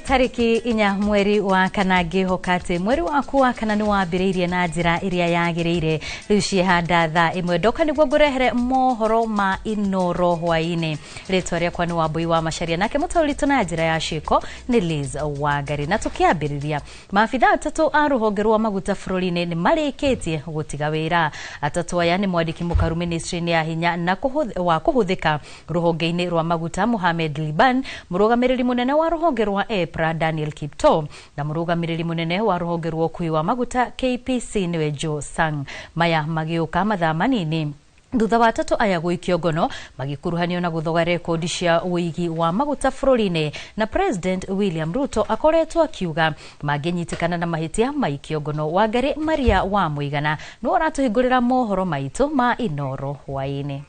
Tariki 4 mweri wa kana ngĩhoka atĩ mweri waku wa kana nĩ wambĩrĩirie na njĩra ĩrĩa yagĩrĩire. Rĩu ciĩhanda thaa 1 ndoka nĩguo ngũrehere mohoro ma Inoro hwaĩ-inĩ. Rĩtwa rĩakwa nĩ Wambui wa Macharia, nake mũtaũri na njĩra ya ciĩko nĩ Liz Wangari. Na tũkĩambĩrĩria, maabitha 3 a rũhonge rwa maguta bũrũri-inĩ nĩ marĩkĩtie gũtiga wĩra. 3 aya nĩ mwandĩki mũkaru ministry-inĩ ya hinya na wa kũhũthĩka rũhonge-inĩ rwa maguta Mohamed Liban, mũrũgamĩrĩri mũnene wa rũhonge rwa EPRA Daniel Kipto, na mũrũgamĩrĩri mũnene wa rũhonge rwa ũkui wa maguta KPC nĩwe Joe Sang. Maya magĩũka mathaa manini thutha wa 3 aya gũikio ngono magĩkuruhanio na gũthoga rekondi cia ũigi wa maguta bũrũri-inĩ, na President William Ruto akoretwo akiuga mangĩnyitĩkana na mahĩtia maikio ngono. Wangari Maria wa Mũigana nĩwe ũratũhingũrĩra mohoro maitũ ma Inoro hwaĩ-inĩ.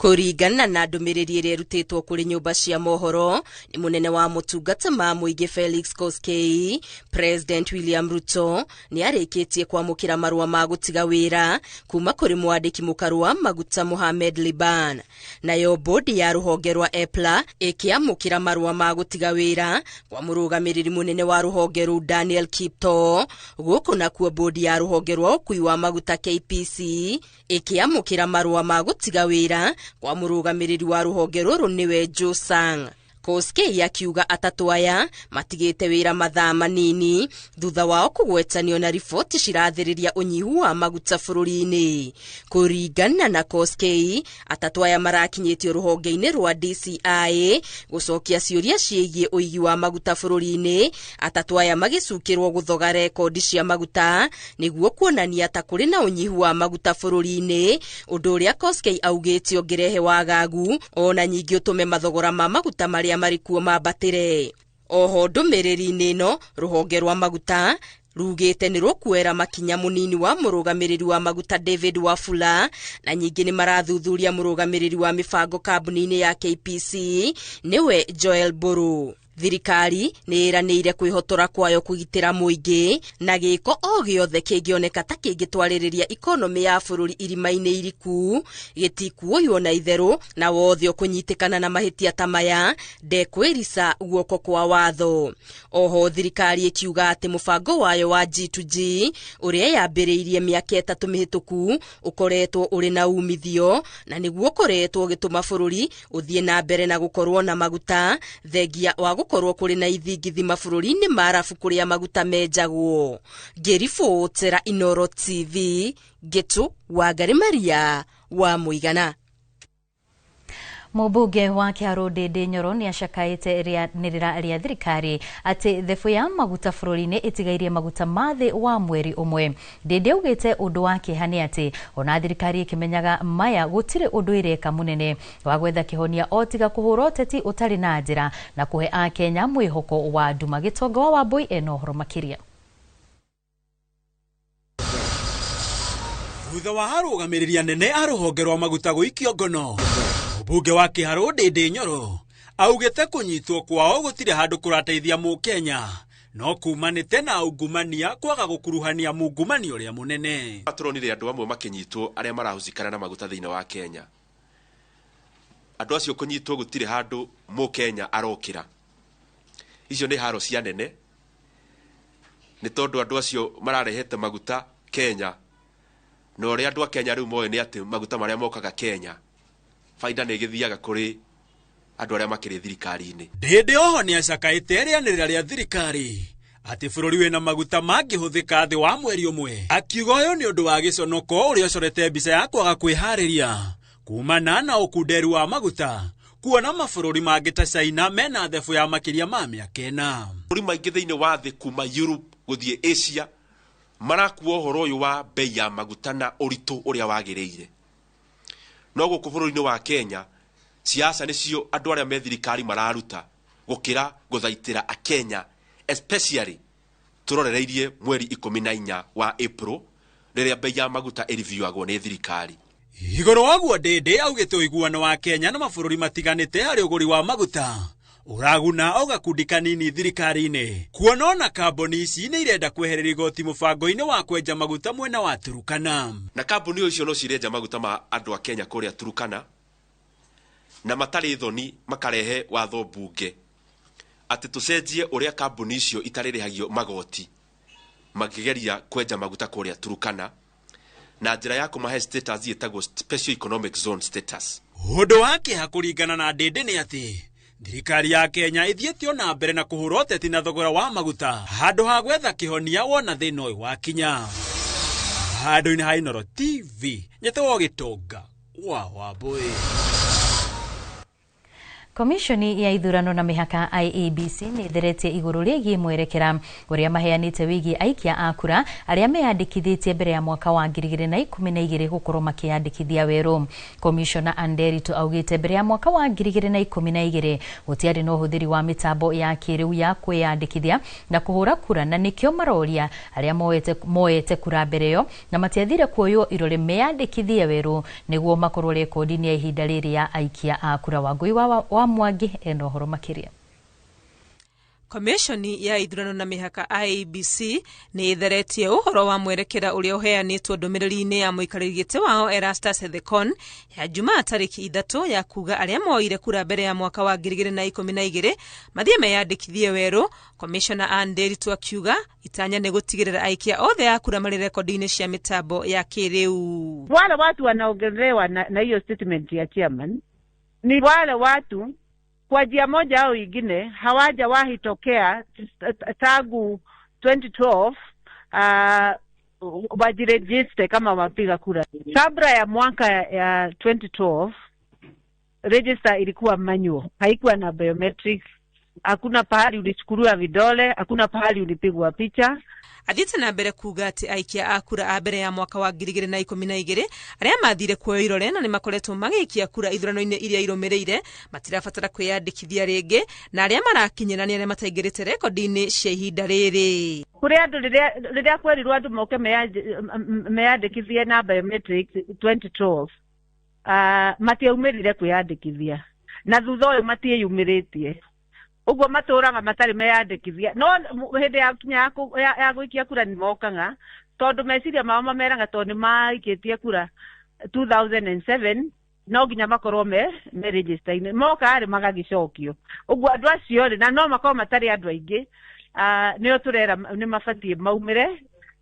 Kũringana na ndũmĩrĩri ĩrĩa ĩrutĩtwo kũrĩ nyũmba cia mohoro nĩ mũnene wa motungata ma mũingĩ Felix Koskei, President William Ruto nĩ arĩkĩtie kwamũkĩra marũa ma gũtiga wĩra kuma kũrĩ mwandĩki mũkaru wa maguta Mohamed Liban. Nayo bodi ya rũhonge rwa EPLA ĩkĩamũkĩra marũa ma gũtiga wĩra kwa mũrũgamĩrĩri mũnene wa rũhonge rũu Daniel Kipto. Gũkũ nakuo bodi ya rũhonge rwa ũkui wa maguta KPC ĩkĩamũkĩra marũa ma gũtiga wĩra kwa mũrũgamĩrĩri wa rũhonge rũrũ nĩwe Joe Sang. Koskei akiuga 3 aya matigĩte wĩra mathaa manini thutha wao kũgwetanio na riboti cirathĩrĩria ũnyihu wa maguta bũrũri-inĩ. Kũringana na Koskei, 3 aya marakinyĩtio rũhonge-inĩ rwa DCI gũcokia ciũria ciĩgiĩ ũigi wa maguta bũrũri-inĩ. 3 aya magĩcukĩrwo gũthoga rekondi cia maguta nĩguo kuonania ta kũrĩ na ũnyihu wa maguta bũrũri-inĩ, ũndũ ũrĩa Koskei augĩte ũngĩrehe wagagu ona nyingĩ ũtũme mathogora ma maguta marĩa marĩ kuo mambatĩre. Oho ndũmĩrĩri-inĩ ĩno rũhonge rwa maguta rugĩte nĩ rũkuoera makinya mũnini wa mũrũgamĩrĩri wa maguta David Wafula, na nyingĩ nĩ marathuthuria mũrũgamĩrĩri wa mĩbango kambuni-inĩ ya KPC nĩwe Joel Mburu. Thirikari nĩ ĩranĩire kwĩhotora kwayo kũgitĩra mũingĩ na gĩko o gĩothe kĩngĩoneka ta kĩngĩtwarĩrĩria ikonomĩ ya bũrũri irima-inĩ iriku gĩtikuoywo na itherũ, na wothe ũkũnyitĩkana na mahĩtia ta maya ndekwĩrica guoko kwa watho. Oho thirikari ĩkiuga atĩ mũbango wayo wa G2G ũrĩa yambĩrĩirie mĩaka 3 mĩhĩtũku ũkoretwo ũrĩ na umithio na nĩguo ũkoretwo ũgĩtũma bũrũri ũthiĩ na mbere na gũkorwo na maguta thengia wa gũkorwo kũrĩ na ithingithia mabũrũri-inĩ ma Arabu kũrĩa maguta menjagwo. Ngĩribotera Inoro TV, Ngĩtũ Wangari Maria wa Mũigana. Mũmbunge wa Kĩharũ Ndĩndĩ Nyoro nĩ acakaĩte rĩanĩrĩra rĩa thirikari atĩ thebũ ya maguta bũrũri-inĩ ĩtigairie maguta ma thĩ wa mweri 1. Ndĩndĩ augĩte ũndũ wa kĩeha nĩ atĩ ona thirikari ĩkĩmenyaga maya gũtirĩ ũndũ ĩreka mũnene wa gwetha kĩhonia o tiga kũhũra ũteti ũtarĩ na njĩra na kũhe akenya mwĩhoko wa nduma. Gĩtonga wa Wambui ena ũhoro makĩria. Thutha wa arũgamĩrĩri anene a rũhonge rwa maguta gũikio ngono, mũmbunge wa Kĩharũ Ndĩndĩ Nyoro augĩte kũnyitwo kwao gũtirĩ handũ kũrateithia mũkenya no kumanĩte na ungumania kwaga gũkuruhania mungumania ũrĩa mũnene. Tũronire andũ amwe makĩnyitwo arĩa marahũcikana na maguta thĩinĩ wa Kenya. Andũ acio kũnyitwo gũtirĩ handũ mũkenya arokĩra. Icio nĩ haro cia nene, nĩ tondũ andũ acio mararehete maguta Kenya, na ũrĩa andũ a Kenya rĩu moĩ nĩ atĩ maguta marĩa mokaga Kenya baida nĩ ĩgĩthiaga kũrĩ andũ arĩa makĩrĩ thirikari-inĩ. Ndĩndĩ oho nĩ acakaĩte rĩanĩrĩra rĩa thirikari atĩ bũrũri wĩna maguta mangĩhũthĩka thĩ wa mweri 1. Akiuga ũyũ nĩ ũndũ wa gĩconoko ũrĩa ũcorete mbica ya kwaga kwĩharĩria kumana na ũkunderu wa maguta, kuona mabũrũri mangĩ ta China mena thebũ ya makĩria ma mĩaka 4. Mabũrũri maingĩ thĩinĩ wa thĩ kuma Europe gũthiĩ Asia marakua ũhoro ũyũ wa bei ya maguta na ũritũ ũrĩa wagĩrĩire. No gũkũ bũrũri-inĩ wa Kenya siasa nĩcio andũ arĩa me thirikari mararuta gũkĩra gũthaitĩra akenya, especially tũrorereirie mweri 14 wa April rĩrĩa bei ya maguta ĩriviewagwo nĩ thirikari. Igũrũ waguo Ndĩndĩ augĩte ũiguano wa Kenya na mabũrũri matiganĩte harĩ ũgũri wa maguta ũraguna o gakundi kanini thirikari-inĩ, kuona ona kambuni ici nĩ irenda kwehereria igoti mũbango-inĩ wa kwenja maguta mwena wa Turukana. Na kambuni icio no cirenja maguta ma andũ a Kenya kũrĩa Turukana, Na matarĩ thoni makarehe watho mbunge atĩ tũcenjie ũrĩa kambuni icio itarĩrĩhagio magoti makĩgeria kwenja maguta kũrĩa Turkana na njĩra ya kũmahe status ĩtagwo special economic zone status. Ũndũ wa kĩeha kũringana na Ndĩndĩ nĩ atĩ thirikari ya Kenya ĩthiĩte ona mbere na kũhũra ũteti na thogora wa maguta handũ ha gwetha kĩhonia wona thĩna ũyũ wakinya. Handũ-inĩ ha Inooro TV, nyetagwo Gĩtonga wa Wambũi. Komishoni ya ithurano na mĩhaka IEBC nĩ ĩtheretie igũrũ rĩgiĩ mwerekera ũrĩa maheanĩte wĩgiĩ aikia a kura arĩa meyandĩkithĩtie mbere ya mwaka wa 2012 gũkorwo makĩyandĩkithia werũ. Komishona Anderito augĩte mbere ya mwaka wa 2012 gũtiarĩ na ũhũthĩri wa mĩtambo ya kĩrĩu ya kwĩyandĩkithia na kũhũra kura, na nĩkĩo maroria arĩa moete kura mbere ĩyo na matiathire kuoywo irore meyandĩkithie werũ nĩguo makorwo rekondi-inĩ ya ihinda rĩrĩ ya aikia a kura. Wangũi wa Mwangi ena ũhoro makĩria. Komishoni ya ithurano na mĩhaka IEBC nĩ ĩtheretie ũhoro wa mwerekera ũrĩa ũheanĩtwo ndũmĩrĩri-inĩ ya mũikarĩri gĩtĩ wao Erastus Thekon ya Jumaa tarĩki 3 ya kuga arĩa moire kura mbere ya mwaka wa 2012 mathiĩ meyandĩkithie werũ. Komishona Ann Nderitu akiuga itanya nĩ gũtigĩrĩra aikia othe a kura marĩ rekondi-inĩ cia mĩtambo ya kĩrĩu. Wale watu wanaongelewa na hiyo statement ya chairman ni wale watu kwa njia moja au ingine hawajawahi tokea tangu 2012 wajirejiste kama wapiga kura. Kabla ya mwaka ya 2012 register ilikuwa manual, haikuwa na biometrics. Hakuna pahali ulichukuliwa vidole, hakuna pahali ulipigwa picha. Athiĩte na mbere kuga atĩ aikia a kura a mbere ya mwaka wa 2012 arĩa mathire kuoyo irore na nĩmakoretwo magĩikia kura ithurano-inĩ iria irũmĩrĩire matirabatara kwĩyandĩkithia rĩngĩ, na arĩa marakinyĩra nĩ arĩa mataingĩrĩte rekondi-inĩ cia ihinda rĩrĩ. Kũrĩ andũ rĩrĩa kwerirwo andũ moke meyandĩkithie na biometrics 2012 matiaumĩrire kwĩyandĩkithia, na thutha ũyũ matiĩyumĩrĩtie ũguo matũraga matarĩ meyandĩkithia. No hĩndĩ ya kinya ya gũikia kura nĩ mokaga tondũ meciria mao mameraga tondũ nĩ maikĩtie kura 2007 no nginya makorwo me register-inĩ, moka rĩ magagĩcokio. Ũguo andũ acio rĩ, na no makorwo matarĩ andũ aingĩ, nĩo tũrera nĩ mabatiĩ maumĩre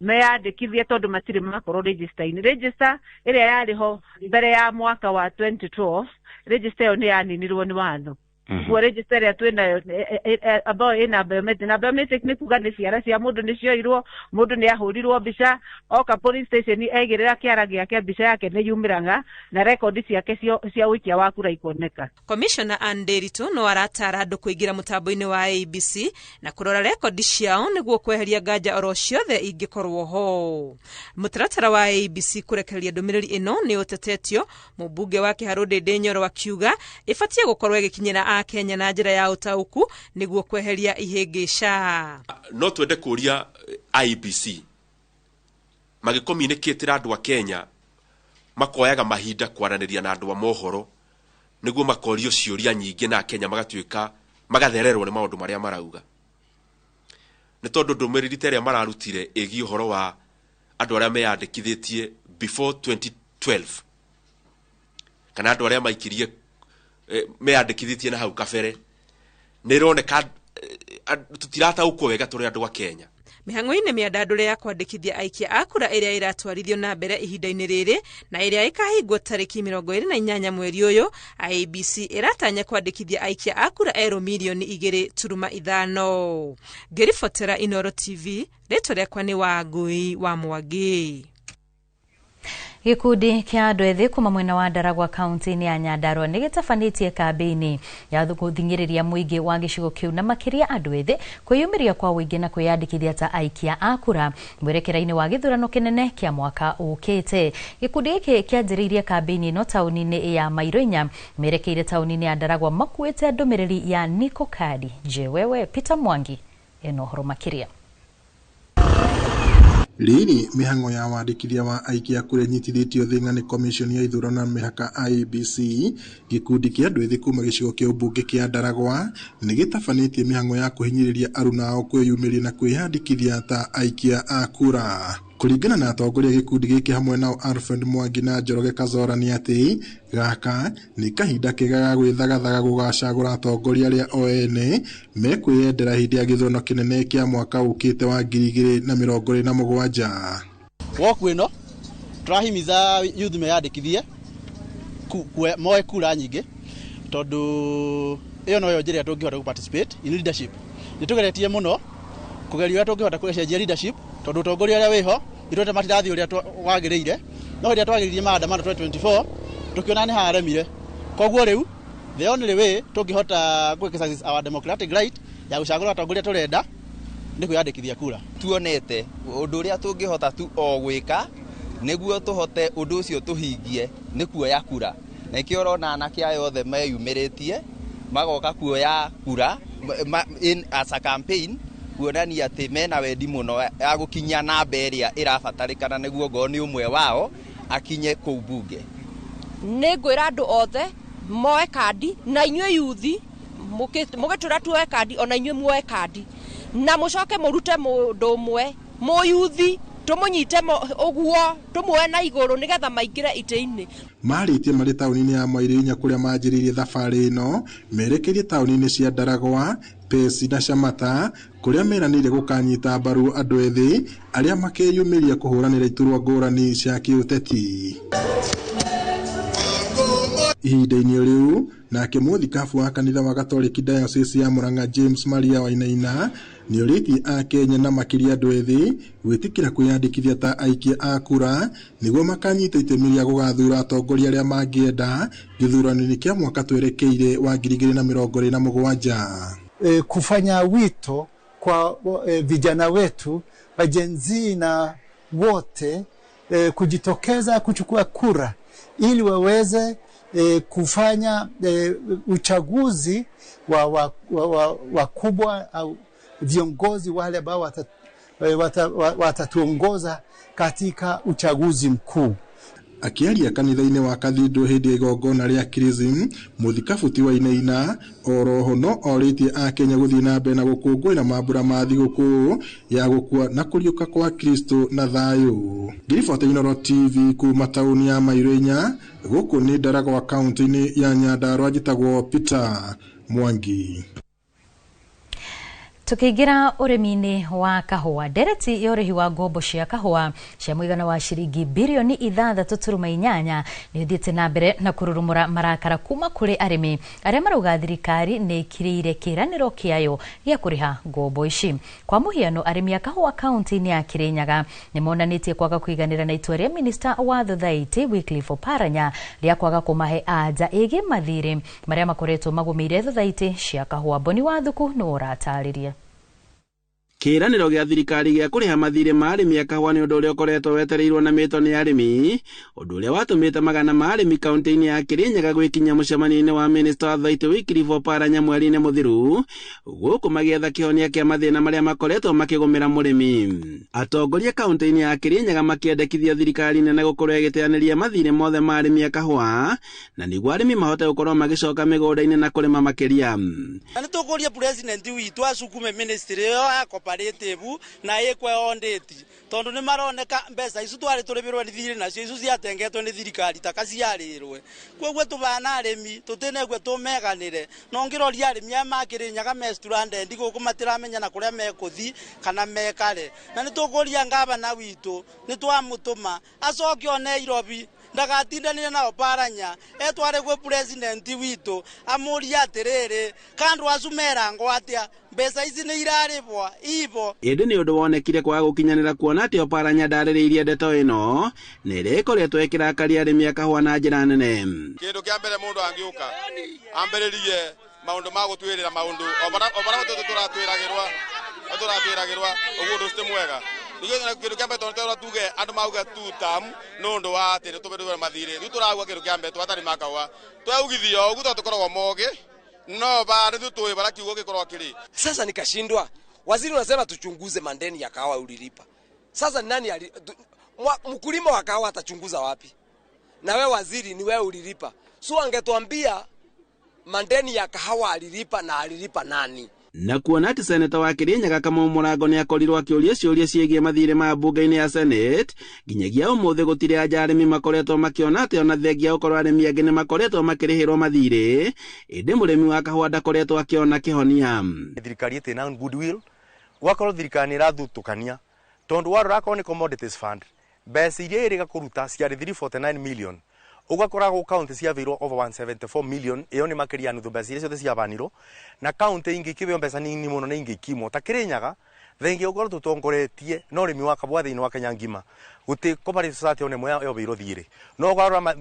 meyandĩkithie tondũ matirĩ makorwo register-inĩ. Register ĩrĩa yarĩ ho mbere ya mwaka wa 2012, register ĩyo nĩ yaninirwo nĩ watho. Kuo register ĩrĩa twĩnayo ambayo ĩna biometric, na biometric nĩ kuga nĩ ciara cia mũndũ nĩ cioirwo, mũndũ nĩ ahũrirwo mbica, oka police station eigĩrĩra kĩara gĩake, mbica yake nĩ yumĩraga na rekondi ciake cia ũikia wa kura ikoneka. Komishona Ann Nderitu no aratara andũ kũingĩra mũtambo-inĩ wa IEBC na kũrora rekondi ciao nĩguo kweheria nganja oro ciothe ingĩkorwo ho. Mũtaratara wa IEBC kũrekereria ndũmĩrĩri ĩno nĩ ũtetetio, mũmbunge wa Kĩharũ Ndĩndĩ Nyoro akiuga ĩbatiĩ gũkorwo ĩgĩkinyĩra a Kenya na njĩra ya ũtaũku nĩguo kweheria ihĩngĩca. No twende kũria IEBC magĩcommunicatĩra andũ a Kenya makoyaga mahinda kwaranĩria na andũ a mohoro nĩguo makorio ciũria nyingĩ na Kenya magatuĩka magathererwo nĩ maũndũ marĩa marauga, nĩ tondũ ndũmĩrĩri ta ĩrĩa mararutire ĩgiĩ ũhoro wa andũ arĩa meyandĩkithĩtie before 2012 kana andũ arĩa maikirie meyandĩkithĩtie na hau kabere nĩ ĩroneka tũtirataũkwo wega tũrĩ andũ a Kenya. Mĩhang'o-inĩ mĩandandũre ya kwandĩkithia aikia a kura ĩrĩa ĩratwarithio na mbere ihinda-inĩ rĩrĩ na ĩrĩa ĩkahingwo tarĩki 28 mweri ũyũ, IEBC ĩratanya kwandĩkithia aikia a kura erũ mirioni 2.5. Ngĩribotera Inooro TV, rĩtwa rĩakwa nĩ Wangũi wa Mwangi. Gĩkundi kĩa andũ ethĩ kuma mwena wa Ndaragwa kaunti-inĩ ya Nyandarua nĩ gĩtabanĩtie kambĩini ya gũthing'ĩrĩria mũingĩ wa gĩcigo kĩu na makĩria andũ ethĩ kwĩyumĩria kwa ũingĩ na kwĩyandĩkithia ta aikia a kura mwerekera-inĩ wa gĩthurano kĩnene kĩa mwaka ũkĩte. Gĩkundi gĩkĩ kĩanjĩrĩirie kambĩini ĩno taũni-inĩ ya Mairoinya merekeire taũni-inĩ ya Ndaragwa makuĩte ndũmĩrĩri ya Niko Kadi. Je, wewe Peter Mwangi ena ũhoro makĩria. Rĩrĩ mĩhang'o ya wandĩkithia wa aikia kura ĩnyitithĩtio thĩng'a nĩ Commission ya ithurano na mĩhaka IEBC, gĩkundi kĩa andũ ethĩ kuma gĩcigo kĩa ũmbunge kĩa Ndaragwa nĩ gĩtabanĩtie mĩhang'o ya kũhinyĩrĩria aruna ao kwĩyumĩria na kwĩyandĩkithia ta aikia a kura. Kũringana na atongoria gĩkundi gĩkĩ hamwe nao Alfred Mwangi na Njoroge Kazora nĩ atĩ gaka nĩ kahinda kega ga gwĩthagathaga gũgacagũra atongoria arĩa o ene mekwĩyendera hĩndĩ ya gĩthurano kĩnene kĩa mwaka ũkĩte wa 2027. Walk ĩno tũrahimiza youth meyandĩkithie moe kura nyingĩ tondũ ĩyo noyo njĩra ĩrĩa tũngĩhota gũ participate in leadership. Nĩ tũgeretie mũno kũgeria ũrĩa tũngĩhota gũcenjia leadership tondũ ũtongoria ũrĩa wĩho ithuĩ matirathiĩ ũrĩa wagĩrĩire, no hĩndĩ ĩrĩa twagĩrĩirie maandamano 2024 tũkĩona nĩ haremire. Koguo rĩu the only way tũngĩhota gũ exercise our democratic right ya gũcagũra atongoria tũrenda nĩ kwĩyandĩkithia kura. Tuonete ũndũ ũrĩa tũngĩhota tu o gwĩka nĩguo tũhote ũndũ ũcio tũhingie nĩ kuoya kura, na ikĩo ũrona anake aya othe meyumĩrĩtie magoka kuoya kura in as a campaign kuonania atĩ mena wendi mũno ya gũkinyia namba ĩrĩa ĩrabatarĩkana nĩguo ngorwo nĩ ũmwe wao akinye kũu bunge. Nĩ ngwĩra andũ othe moe kandi, na inyuĩ yuthi mũgĩtwĩra tuoe kandi, ona inyuĩ muoe kandi, na mũcoke mũrute mũndũ ũmwe mũyuthi tũmũnyite ũguo tũmuoe na igũrũ nĩgetha maingĩre itĩ-inĩ. Marĩtie marĩ taũni-inĩ ya Mwairĩnya kũrĩa manjĩrĩirie thabarĩ ĩno merekeirie taũni-inĩ cia Ndaragwa, Pesi na Shamata kũrĩa meranĩire gũkanyita mbaru andũ ethĩ arĩa makeyumĩria kũhũranĩra iturwa ngũrani cia kĩũteti. Ihinda-inĩ rĩu nake mũthikabu wa kanitha wa Gatoreki Diocese ya Murang'a James Maria Wainaina nĩorĩtie akenya na makĩria andũ ethĩ gwĩtĩkĩra kwĩyandĩkithia ta aikia a kura nĩguo makanyita itemi rĩa gũgathura atongoria arĩa mangĩenda gĩthurano-inĩ kĩa mwaka twerekeire wa 2027. Kufanya wito kwa vijana wetu wa Gen Z na wote kujitokeza kuchukua kura ili waweze kufanya uchaguzi wa wakubwa au viongozi wale ambao watatuongoza katika uchaguzi mkuu. Akĩaria kanitha-inĩ wa Cathedral hĩndĩ ya igongona rĩa Chrism, mũthikabu ti Wainaina oroho no orĩtie akenya gũthiĩ na mbere na gũkũngũĩra mambura ma thigũkũ ya gũkua na kũriũka kwa Kristo na thayũ. Ngiribota Inooro TV kuma taũni ya Mairĩnya, gũkũ nĩ Ndaragwa kaũntĩ-inĩ ya Nyandarua, njĩtagwo Peter Mwangi. Tukiingira ũrĩmi-inĩ wa kahũa, ndereti ya ũrĩhi wa ngombo cia kahũa cia mũigana wa ciringi birioni 6.8 nĩ ũthiĩte na mbere na kũrurumũra marakara kuma kũrĩ arĩmi arĩa marauga thirikari nĩ ĩkirĩire kĩĩranĩro kĩayo gĩa kũrĩha ngombo ici. Kwa mũhiano, arĩmi a kahũa kaunti-inĩ ya Kirinyaga nĩ monanĩtie kwaga kũiganĩra na itua rĩa minista wa thothaitĩ Wycliffe Oparanya rĩa kwaga kũmahe anja ĩgiĩ mathirĩ marĩa makoretwo magũmĩire thothaitĩ cia kahũa. Boni Wathuku nĩwe ũratarĩria. Kĩĩranĩro gĩa thirikari gĩa kũrĩha mathirĩ ma arĩmi a kahũa nĩ ũndũ ũrĩa ũkoretwo wetereirwo na mĩto nĩ arĩmi, ũndũ ũrĩa watũmĩte magana ma arĩmi kaunti-inĩ ya Kirinyaga gwĩkinyia mũcemanio-inĩ wa minista wa thaitĩ Wycliffe Oparanya mweri-inĩ mũthiru, gũkũ magĩetha kĩhonia kĩa mathĩna marĩa makoretwo makĩgũmĩra mũrĩmi. Atongoria kaunti-inĩ ya Kirinyaga makĩendekithia thirikari nene gũkorwo ĩgĩteanĩria mathirĩ mothe ma arĩmi a kahũa na nĩguo arĩmi mahote gũkorwo magĩcoka mĩgũnda-inĩ na kũrĩma makĩria. Na nĩtũkũria president witũ acukume ministry ĩyo ya cooperative na ĩkwe on date, tondũ nĩ maroneka mbeca icu twarĩ tũrĩmĩrwo nĩ thirĩ nacio icu ciatengetwo nĩ thirikari taka ciarĩrwe. Koguo tũbana arĩmi tũtĩnegue tũmeganĩre, no ngĩroria arĩmi aya ma Kĩrĩnyaga me stranded gũkũ matiramenya na kũrĩa mekũthi kana mekare. Na nĩtũkũria ngavana witũ nĩ twamũtũma acoke o Nairobi ndagatindanĩre na Oparanya, etware gwĩ president witũ amũrie atĩrĩrĩ, kandũ acu merangwo atĩa, mbeca ici nĩ irarĩbwa ibo. Ĩndĩ nĩ ũndũ wonekire kwaga gũkinyanĩra kuona atĩ Oparanya ndarĩrĩirie ndeto ĩno na ĩrĩa ĩkoretwo ĩkĩrakaria arĩmi a kahũa na njĩra nene. Kĩndũ kĩa mbere mũndũ angĩũka ambĩrĩrie maũndũ ma gũtuĩrĩra maũndũ o bara tũratwĩragĩrwa ũguo ũndũ ũcio ti mwega. Kĩndũ kĩa mbere tondũ tuge andũ mauga tu tam nĩ ũndũ wa atĩ nĩ tũbĩrĩrwo mathirĩ, rĩu tũrauga kĩndũ kĩa mbere twatarĩ ma kahũa tweugithio ũguo tondũ tũkoragwo mogĩ no ba nĩ tũĩ bara kiugo gĩkoragwo kĩrĩ. Sasa nikashindwa, waziri unasema tuchunguze mandeni ya kahawa ulilipa. Sasa nani mkulima wa kahawa atachunguza wapi? Na we waziri ni wewe ulilipa. So angetuambia mandeni ya kahawa alilipa na alilipa nani? Na kuona atĩ seneta wa Kirinyaga Kamau Mũrango nĩ akorirwo akĩũria ciũria ciĩgiĩ mathirĩ ma mbunge-inĩ ya Senate, nginyagia ũmũthĩ gũtirĩ anja arĩmi makoretwo makĩona atĩ ona thengia gũkorwo arĩmi angĩ nĩ makoretwo makĩrĩhĩrwo mathirĩ, ĩndĩ mũrĩmi wa kahũa ndakoretwo akĩona kĩhonia. Thirikari ĩtĩ na goodwill, gwakorwo thirikari nĩ ĩrathutũkania tondũ warora akorwo nĩ commodities fund, mbeca iria ĩrĩga kũruta ciarĩ 349 million, ũgakora gũ county ciaveirwo over 174 million, ĩyo nĩ makĩria ya nuthu mbeca iria ciothe ciabanirwo, na county ingĩ ikĩheo mbeca nini mũno na ingĩ ikimwo ta Kirinyaga thengia ũkorwo tũtongoretie na ũrĩmi wa kabũa thĩinĩ wa Kenya ngima, gũtĩ cooperative society ona ĩmwe yobeirwo thirĩ, no ũkarora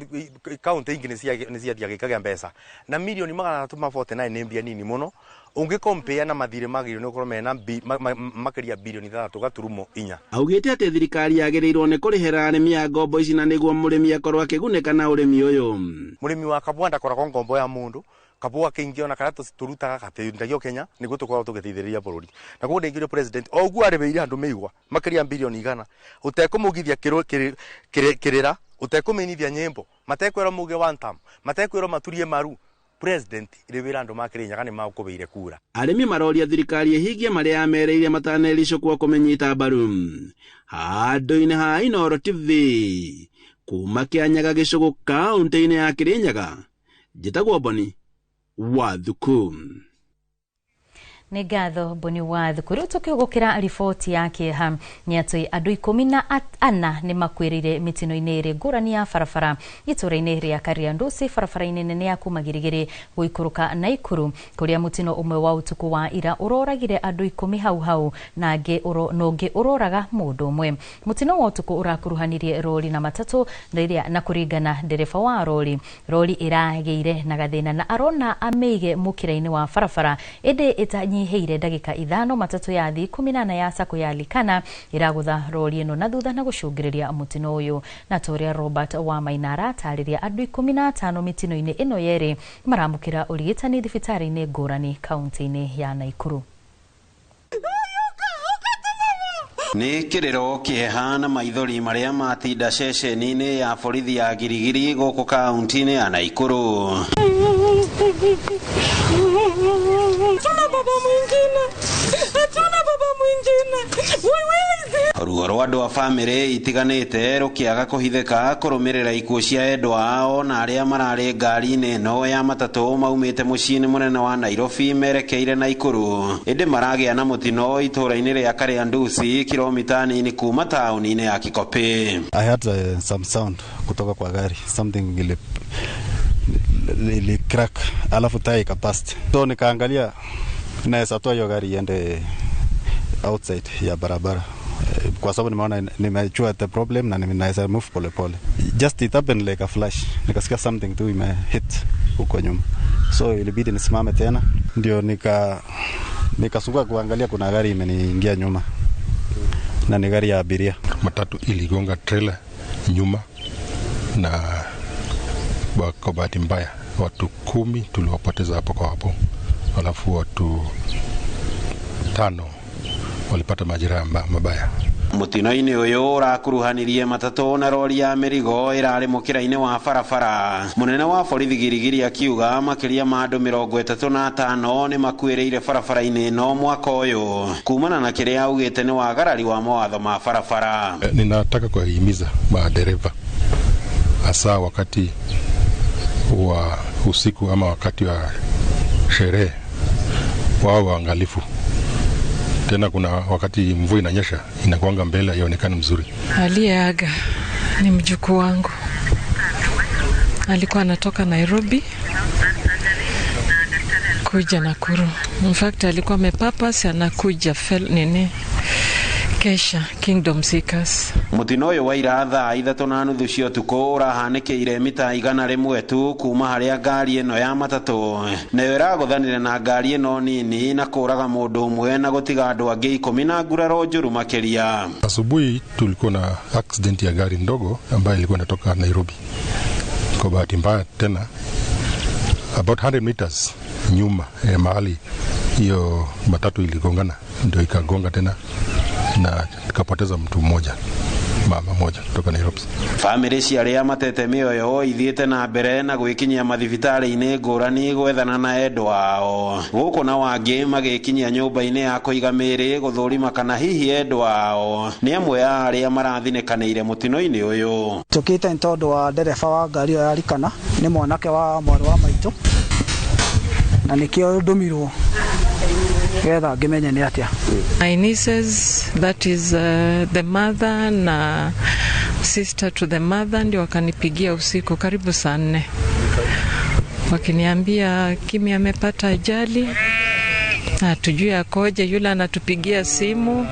county ingĩ nĩ ciathiaga ikagĩa mbeca na milioni 349 nĩ mbia nini mũno ũngĩ compare na mathirĩ magĩrĩirwo nĩ gũkorwo mena makĩria bilioni 3.4. Augĩte atĩ thirikari yagĩrĩirwo nĩ kũrĩhĩra arĩmi a ngombo ici na nĩguo mũrĩmi akorwo akĩgunĩka na ũrĩmi ũyũ. Mũrĩmi wa kabũa ndakoragwo ngombo ya mũndũ, kabũa kĩingĩ ona karĩa tũrutaga gatĩndagio Kenya nĩguo tũkorwo tũgĩteithĩrĩria bũrũri, na koguo ndĩngĩũria president o ũguo arĩmĩire andũ mĩigua makĩria bilioni 100 ũtekũmũgithia kĩrĩra, ũtekũmĩinithia nyĩmbo, matekwĩrwo muge one term, matekwĩrwo maturie maru, president rĩwĩra andũ ma Kirinyaga nĩ makũbĩire kura. Arĩmi maroria thirikari ĩhingie marĩa yamerĩire matanericũkwo kũmĩnyita mbaru. Handũ-inĩ ha Inooro TV kuma Kĩanyaga gĩcũgũ kaũntĩ-inĩ ya Kirinyaga, njĩtagwo Boni wa Thuku. Nĩ ngatho Boni wa Thuku. Rĩu tũkĩhũgũkĩra riboti ya kĩeha nĩ atĩ andũ 14 nĩ makuĩrĩire mĩtino-inĩ ĩrĩ ngũrani ya barabara itũũra-inĩ rĩa Kariandusi barabara-inĩ nene ya kuma Girigiri gũikũrũka Naikuru, kũrĩa mũtino ũmwe wa ũtukũ wa ira ũroragire andũ 10 hau hau na ũngĩ ũroraga mũndũ ũmwe. Mũtino wa ũtukũ ũrakuruhanirie rori na matatũ na kũringana ndereba wa rori, rori ĩragĩire na gathĩna na arona amĩige mũkĩra-inĩ wa barabara ĩndĩ ĩtanyiheire ndagĩka 5 matatũ ya thĩ 18 ya sako ya Likana ĩragũtha rori ĩno na thutha na gũcũngĩrĩria mũtino ũyũ. Na toria Robert wa Maina aratarĩria andũ 15 mĩtino-inĩ ĩno yerĩ maramũkĩra ũrigitani thibitarĩ-inĩ ngũrani kaunti-inĩ ya Naikuru. Nĩ kĩrĩro kĩeha na maithori marĩa matinda ceceni-inĩ ya borithi ya Girigiri gũkũ kaunti-inĩ ya Naikuru. Hatuna baba mwingine, hatuna baba mwingine. Ruo rwa andũ a bamĩrĩ itiganĩte rũkĩaga kũhithĩka kũrũmĩrĩra ikuũ cia endwa ao na arĩa mararĩ ngari-inĩ ĩno ya matatũ maumĩte mũciĩ-inĩ mũnene wa Nairobi merekeire Naikuru, ĩndĩ maragĩa na mũtino itũũra-inĩ rĩa Kariandusi kilomita nini kuma taũni-inĩ ya Kikopĩ. I heard some sound kutoka kwa gari, something ili crack, alafu tire ikapast. So nikaangalia naweza toa hiyo gari iende outside ya barabara, kwa sababu nimeona nimejua the problem na ninaweza move pole pole. Just it happened like a flash, nikasikia something tu ime hit huko nyuma, so ilibidi nisimame tena, ndio nikasungua kuangalia kuna gari imeniingia nyuma na ni gari ya abiria. Matatu iligonga trailer nyuma na kwa bahati mbaya watu 10 tuliwapoteza hapo kwa hapo, alafu watu 5 walipata majeraha mabaya. Mũtino-inĩ ũyũ ũrakuruhanirie matatũ na rori ya mĩrigo ĩrarĩ mũkĩra-inĩ wa barabara. Mũnene wa borithi Girigiri akiuga makĩria ma andũ 35 nĩ makuĩrĩire barabara-inĩ ĩno mwaka ũyũ kumana na kĩrĩa augĩte nĩ wagarari wa mawatho ma barabara. Ninataka kuwahimiza madereva hasa wakati wa usiku ama wakati wa sherehe wao waangalifu. Tena kuna wakati mvua inanyesha inakuanga mbele haionekani mzuri. Aliyeaga ni mjukuu wangu, alikuwa anatoka Nairobi kuja Nakuru. In fact alikuwa amepapas anakuja kesha Kingdom Seekers. Mũtino ũyũ wa ira thaa 3:30 cia ũtukũ ũrahanĩkĩire mita 101 tu kuma harĩa ngari ĩno ya matatũ nayo ĩragũthanire na ngari ĩno nini na kũraga mũndũ ũmwe na gũtiga andũ angĩ 10 na nguraro njũru makĩria. Asubuhi tulikuwa na accident ya gari ndogo ambayo ilikuwa inatoka Nairobi. Kwa bahati mbaya tena about 100 meters nyuma mahali hiyo matatu iligongana, ndio ikagonga tena na tukapoteza mtu mmoja. mama moja kutoka Nairobi. Bamĩrĩ cia arĩa matete mĩoyo ithiĩte na mbere na gwĩkinyia mathibitarĩ-inĩ ngũrani gwethana na endwa ao, gũkũ na wangĩ magĩkinyia nyũmba-inĩ ya kũiga mĩĩrĩ gũthũrima kana hihi endwa ao nĩ amwe a arĩa marathinĩkanĩire mũtino-inĩ ũyũ. Tũkĩte nĩ tondũ wa ndereba wa ngari ĩyo yarikana nĩ mwanake wa mwarĩ wa maitũ, na nĩkĩo ndũmirwo getha ngĩmenye nĩ atĩa. My nieces, that is the mother na sister to the mother, ndio wakanipigia usiku karibu saa 4 wakiniambia Kimi amepata ajali, hatujui akoje. Yule anatupigia simu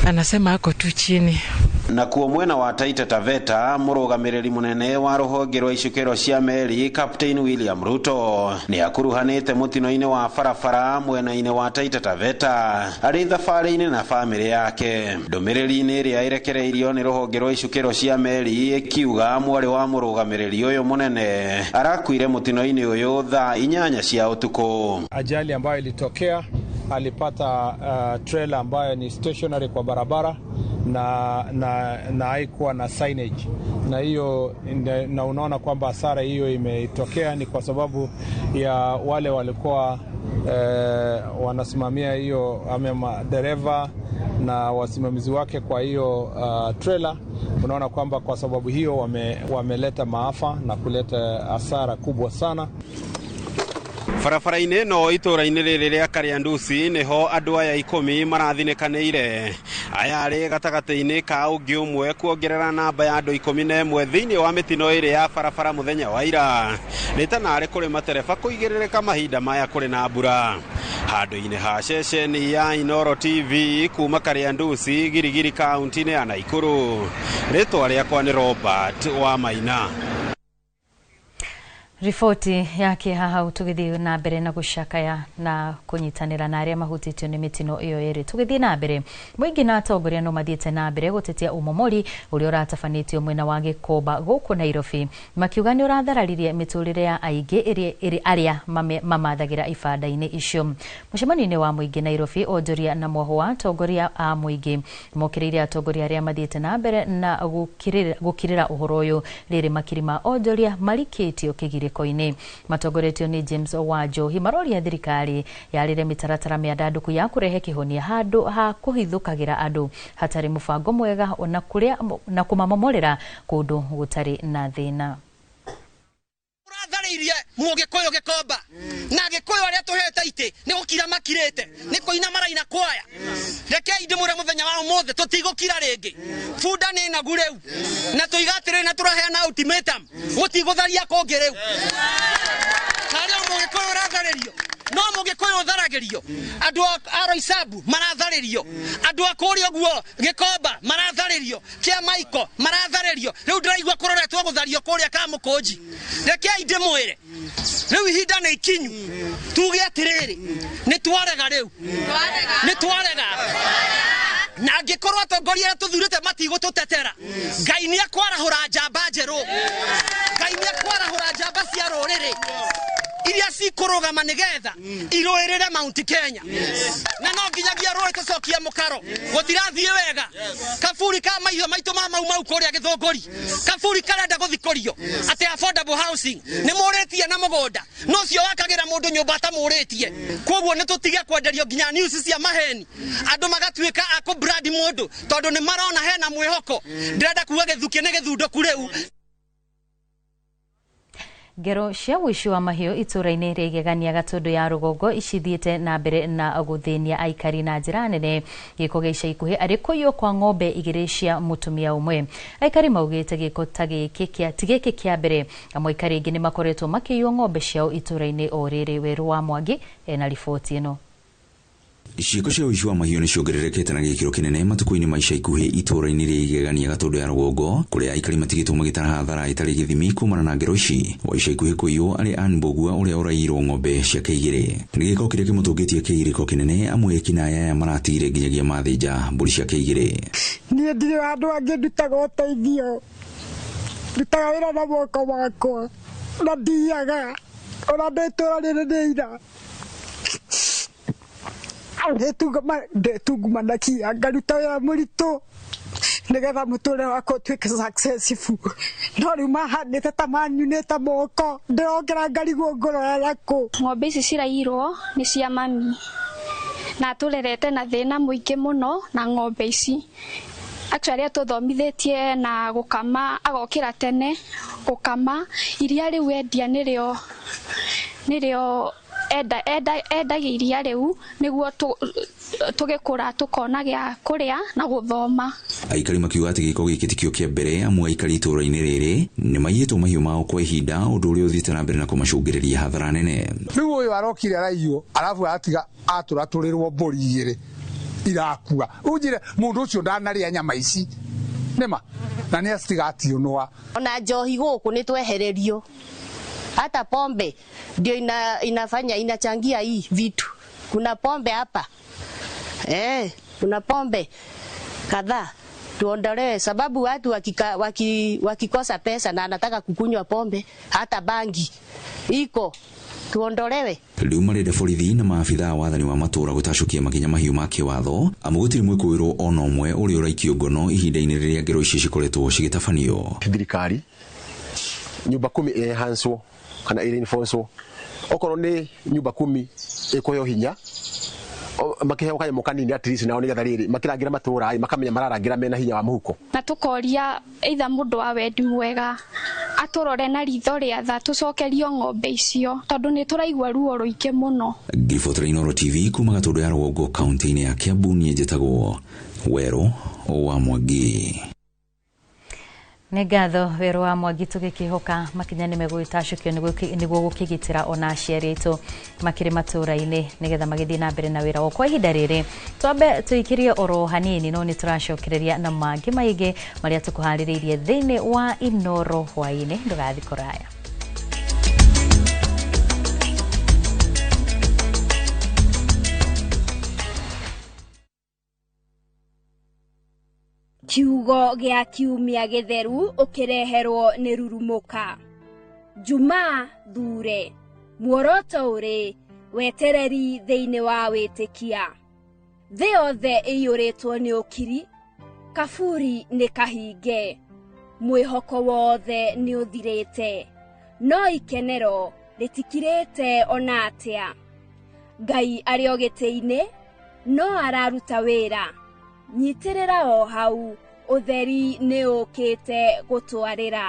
anasema ako tu chini. Nakuo mwena wa Taita Taveta, mũrũgamĩrĩri mũnene wa rũhonge rwa icukĩro cia meri Captain William Ruto nĩ akuruhanĩte mũtino-inĩ wa barabara mwena-inĩ wa Taita Taveta arĩ thabarĩ-inĩ na bamĩrĩ yake. Ndũmĩrĩri-inĩ ĩrĩa ĩrekereirio nĩ rũhonge rwa icukĩro cia meri ĩkiuga mwarĩ wa mũrũgamĩrĩri ũyũ mũnene arakuire mũtino-inĩ ũyũ thaa 8 cia ũtukũ. Ajali ambayo ilitokea, alipata trailer ambayo ni stationary kwa barabara na haikuwa na signage, na hiyo na unaona kwamba hasara hiyo imetokea ni kwa sababu ya wale walikuwa wanasimamia hiyo ama dereva na wasimamizi wake kwa hiyo trailer. Unaona kwamba kwa sababu hiyo wameleta maafa na kuleta hasara kubwa sana. Barabara-inĩ ĩno itũũra-inĩ rĩrĩ rĩa Kariandusi nĩho andũ aya 10 marathinĩkanĩire. Aya arĩ gatagatĩ-inĩ ka ũngĩ ũmwe kuongerera namba ya andũ 11 thĩinĩ wa mĩtino ĩrĩ ya barabara mũthenya wa ira. Nĩ ta narĩ kũrĩ matereba kũigĩrĩrĩka mahinda maya kũrĩ na mbura. Handũ-inĩ ha ceceni ya Inooro TV kuma Kariandusi, Girigiri kaunti-inĩ ya Naikuru. Rĩtwa rĩakwa nĩ Robert wa Maina. Riboti yake haha tugithii na mbere na gucakaya na kunyitanira na aria mahutitio ni mitino iyo iri. Tugithii na mbere, muingi na atongoria no mathiite na mbere gutetia umomori uria uratabanitio mwena wa Gikomba guku Nairobi, makiuga ni urathararirie miturire ya aingi iri aria mamathagira ibanda-ini icio. Mucemanio-ini wa muingi Nairobi, onjoria na mwoho wa atongoria a muingi mokiriire atongoria aria mathiite na mbere na gukirira uhoro uyu riri makiri ma onjoria marikitio kigiriko ini. Matongoretio ni James Wanjohi maroria thirikari yarire mitaratara miandanduku ya kurehe kihonia handu ha kuhithukagira andu hatari mubango mwega ona kuria na kumamomorera kundu gutari na thina. Uratharĩirie mũgĩkũyũ Gĩkomba na Gĩkũyũ arĩa tũhete itĩ nĩ gũkira makirĩte nĩ kũina maraina kwaya. Rekei ndĩmwĩre mũthenya wa ũmũthĩ tũtigũkira rĩngĩ. Bunda nĩ nagu rĩu na tũiga atĩrĩ na tũraheana ultimatum, mũtigũtharia kũngĩ rĩu. Harĩa mũgĩkũyũ ũratharĩrio no mũgĩkũyũ ũtharagĩrio, andũ a Roysambu maratharĩrio, andũ a kũrĩa ũguo Gĩkomba maratharĩrio, Kĩamaiko maratharĩrio. Rĩu ndĩraigua kũroretwo gũthario kũrĩa Kamũkũnji. Rekei ndĩmwĩre rĩu ihinda nĩ ikinyu tuge atĩrĩrĩ, nĩ twarega rĩu, nĩ twarega. Na angĩkorwo atongoria arĩa tũthurĩte matigũtũtetera, Ngai nĩ akwarahũra njamba njerũ, Ngai nĩ akwarahũra njamba cia rũrĩrĩ iria cikũrũgama nĩgetha irũĩrĩre Mount Kenya. Na no nginyagia rũĩ tũcokie mũkaro, gũtirathiĩ wega. Kaburi ka mahiũ maitũ ma Mau Mau kũrĩa Gĩthũngũri, kaburi karenda gũthikũrio atĩ affordable housing nĩ mũrĩtie na mũgũnda, no ũcio wakagĩra mũndũ nyũmba atamũrĩtie. Koguo nĩ tũtige kwenderio nginya news cia maheni, andũ magatuĩka a kũ brand mũndũ tondũ nĩ marona hena mwĩhoko. Ndĩrenda kuga gĩthukĩ nĩ gĩthundũku rĩu. Ngero cia ũici wa mahiũ itũra-inĩ rĩa Igegania Gatũndũ ya rũgongo icithiĩte na mbere na gũthĩnia aikari na njĩra nene. Gĩko gĩa ica ikuhĩ arĩ kũiywo kwa ng'ombe 2 cia mũtumia ũmwe. Aikari maugĩte gĩko ta gĩkĩ ti gĩkĩ kĩa mbere, amwe aikari aingĩ nĩ makoretwo makĩiywo ng'ombe ciao itũra-inĩ o rĩrĩ. Werũ wa Mwangi ena riboti ĩno. Ciĩko cia ũici wa mahiũ nĩ ciongererekete na gĩkĩro kĩnene matukũ-inĩ ma ica ikuhĩ itũũra-inĩ rĩa Igegania Gatũndũ ya rũgongo, kũrĩa aikari matigĩtwo magĩtara hathara ĩtarĩ gĩthimi kumana na ngero ici. Wa ica ikuhĩ kũiywo arĩ Ann Mbũgua ũrĩa ũraiyirwo ng'ombe ciake 2. Nĩ gĩko kĩrĩa kĩmũtũngĩtie kĩgirĩko kĩnene, amwe ekinaĩ aya maratigire nginyagia mathĩnja mbũri ciake 2. Niĩ ndirĩ handũ hangĩ ndutaga ũteithio, ndutaga wĩra na moko makwa na ndiaga ona ndĩ itũũra rĩrĩ nĩ ira ndĩtungumanagia ngaruta wĩra mũritũ Nĩgetha mũtũrĩre wakwa ũtuĩke successful. No rĩu mahandĩte ta manyunĩte moko, ndĩrokĩra ngarigwo ngũrora nakũ. Ng'ombe ici ciraiyirwo nĩ cia mami na tũrerete na thĩna mũingĩ mũno na ng'ombe ici. Actually atũthomithĩtie na gũkama, agokĩra tene gũkama iria rĩu endia nĩrĩo endagia iria rĩu nĩguo tũgĩkũra tũkona gĩa kũrĩa na gũthoma. Aikari makiuga atĩ gĩko gĩkĩ tikĩo kĩa mbere amu aikari itũũra-inĩ rĩrĩ nĩ maiyĩtwo mahiũ mao kwa ihinda, ũndũ ũrĩa ũthiĩte na mbere na kũmacũngĩrĩria hathara nene. Rĩu ũyũ arokire araiywo arabu atiga atũratũrĩrwo mbũri igĩrĩ irakua. Unjire mundu ucio ndanaria nyama ici nima na ni acitigationwa. Ona njohi guku ni twehererio, hata pombe ndio inafanya inachangia hii vitu. Kuna pombe hapa, kuna pombe kadhaa tuondolewe, sababu watu wakikosa pesa na anataka kukunywa pombe, hata bangi iko, tuondolewe. Rĩu marenda borithi na maabithaa a wathani wa matũũra gũtacũkia makinya mahiũ ma kĩwatho amu gũtirĩ mwĩkũĩrwo ona ũmwe ũrĩa ũraikio ngono ihinda-inĩ rĩrĩa ngero ici cikoretwo cigĩtabanio. Thirikari nyumba kumi enhancwo kana reinforcwo, okorwo nĩ nyumba kumi ĩkũheo hinya makĩheo kanyamũ kanini at least nao nĩgetha rĩrĩ makĩrangĩra matũũra makamenya mararangĩra mena hinya wa mũhuko. Na tũkoria either mũndũ wa wendi mwega atũrore na ritho rĩa tha tũcokerio ng'ombe icio tondũ nĩ tũraigua ruo rũingĩ mũno. Ngiribotera Inooro TV kuma Gatũndũ ya Rũgongo kaunti-inĩ ya Kiambu, niĩ njĩtagwo Werũ wa Mwangi. Nĩ ngatho Werũ wa Mwangi, tũgĩkĩhoka makinya nĩ megũgĩtacũkio nĩguo gũkĩgitĩra ona aciari aitũ makĩrĩ matũũra-inĩ nĩgetha magĩthiĩ na mbere na wĩra wao. Kwa ihinda rĩrĩ twambe tũikĩrie oro hanini, no nĩ tũracokereria na mangĩ maingĩ marĩa tũkũharĩrĩirie thĩinĩ wa Inooro hwaĩ-inĩ. Ndũgathiĩ kũraya. Kiugo gĩa kiumia gĩtheru ũkĩreherwo nĩ Rurumũka. Jumaa thure muoroto ũrĩ wetereri thĩinĩ wa wĩtĩkia. Thĩ yothe ĩiyũrĩtwo nĩ ũkiri, kaburi nĩ kahinge, mwĩhoko wothe nĩ ũthirĩte, no ikenero rĩtikirĩte ona atĩa. Ngai arĩ o gĩtĩ-inĩ no araruta wĩra. Nyitĩrĩra o hau, ũtheri nĩ ũkĩte gũtwarĩra.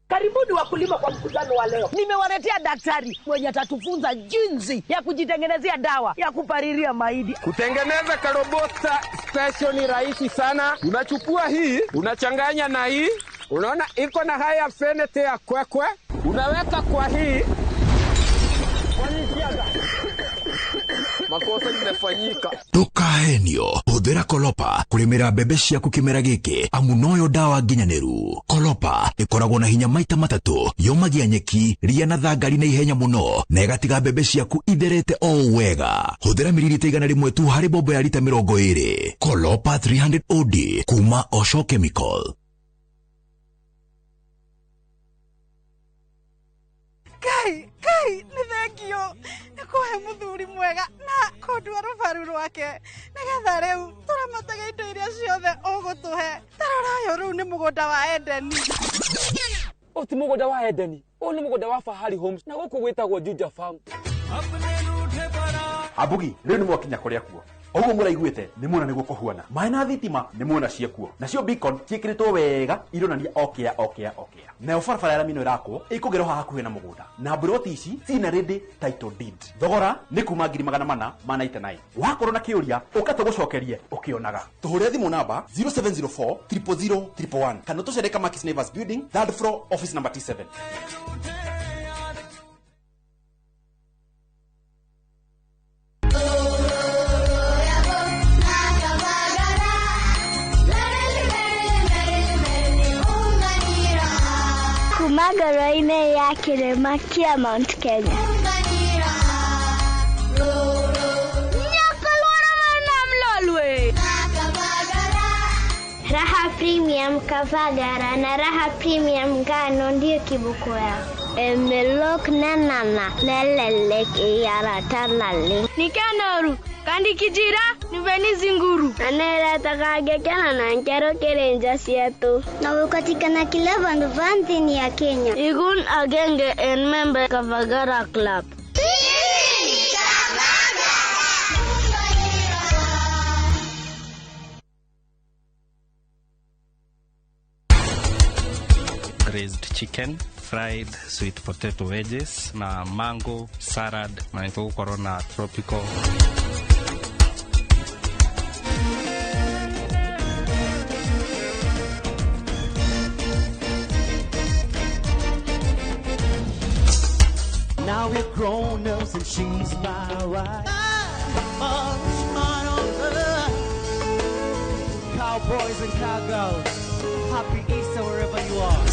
Karibuni wakulima kwa mkutano wa leo. Nimewaletea daktari mwenye atatufunza jinsi ya kujitengenezea dawa ya kupalilia mahindi. Kutengeneza karobosta special ni rahisi sana. Unachukua hii, unachanganya na hii. Unaona iko na high affinity ya kwekwe. Unaweka kwa hii. Makosa imefanyika. Ndukahenio, huthira Kolopa kurimira mbembe ciaku kimera giki amu noyo dawa nginyaniru. Kolopa ikoragwo na hinya maita matatu, yomagia nyeki, ria na thangari na ihenya muno na igatiga mbembe ciaku itherete o wega. Huthira mililita 100 tu hari bombo ya lita 20. Kolopa 300 OD kuma Osho Chemical. Kai, kai, nĩ thengio nĩ kũhe mũthuri mwega na kũndua rũbaru rwake nĩgetha rĩu tũramataga indo iria ciothe ũgũtũhe. Tarora ũyũ rĩu nĩ mũgũnda wa Edeni. Ũyũ ti mũgũnda wa Edeni, ũyũ nĩ mũgũnda wa Fahari Homes na gũkũ gwĩtagwo Juja Farm. Ambugi, rĩu nĩ mwakinya kũrĩa kuo. Oguo mũraiguĩte nĩ muona nĩguo kũhuana. Maĩ na thitima nĩ muona ciekuo. Nacio beacon ciĩkĩrĩtwo wega ironania okĩa okĩa okĩa. Nayo barabara ya rami ĩno ĩrakwo ĩkũgerwo haha hakuhĩ na mũgũnda. Na mburoti ici ciina ready title deed. Thogora nĩ kuma 499. Wakorwo na kĩũria ũka tũgũcokerie ũkĩonaga. Tũhũre thimũ namba 0704 000 111 kana tũcere Kamakis Neighbors Building, third floor, office number T7. Kuma ngoro-inĩ ya kĩrĩma kĩa Mount Kenya. Raha Premium Kavagara na Raha Premium Ngano ndiyo kiboko yao. Emelok nenana nelelek eyiarata naleng. Nikenoru kandikijira niveni zinguru. Aneretakage kenana nkero kerenja sietu. Na ukatikana kila vandu va nthini ya Kenya. Igun agenge en member Kavagara Club. Braised chicken, fried sweet potato wedges na mango salad na nĩtũgũkorwo na tropical. Now we're grown ups and she's my ride. Cowboys and cowgirls, happy Easter wherever you are.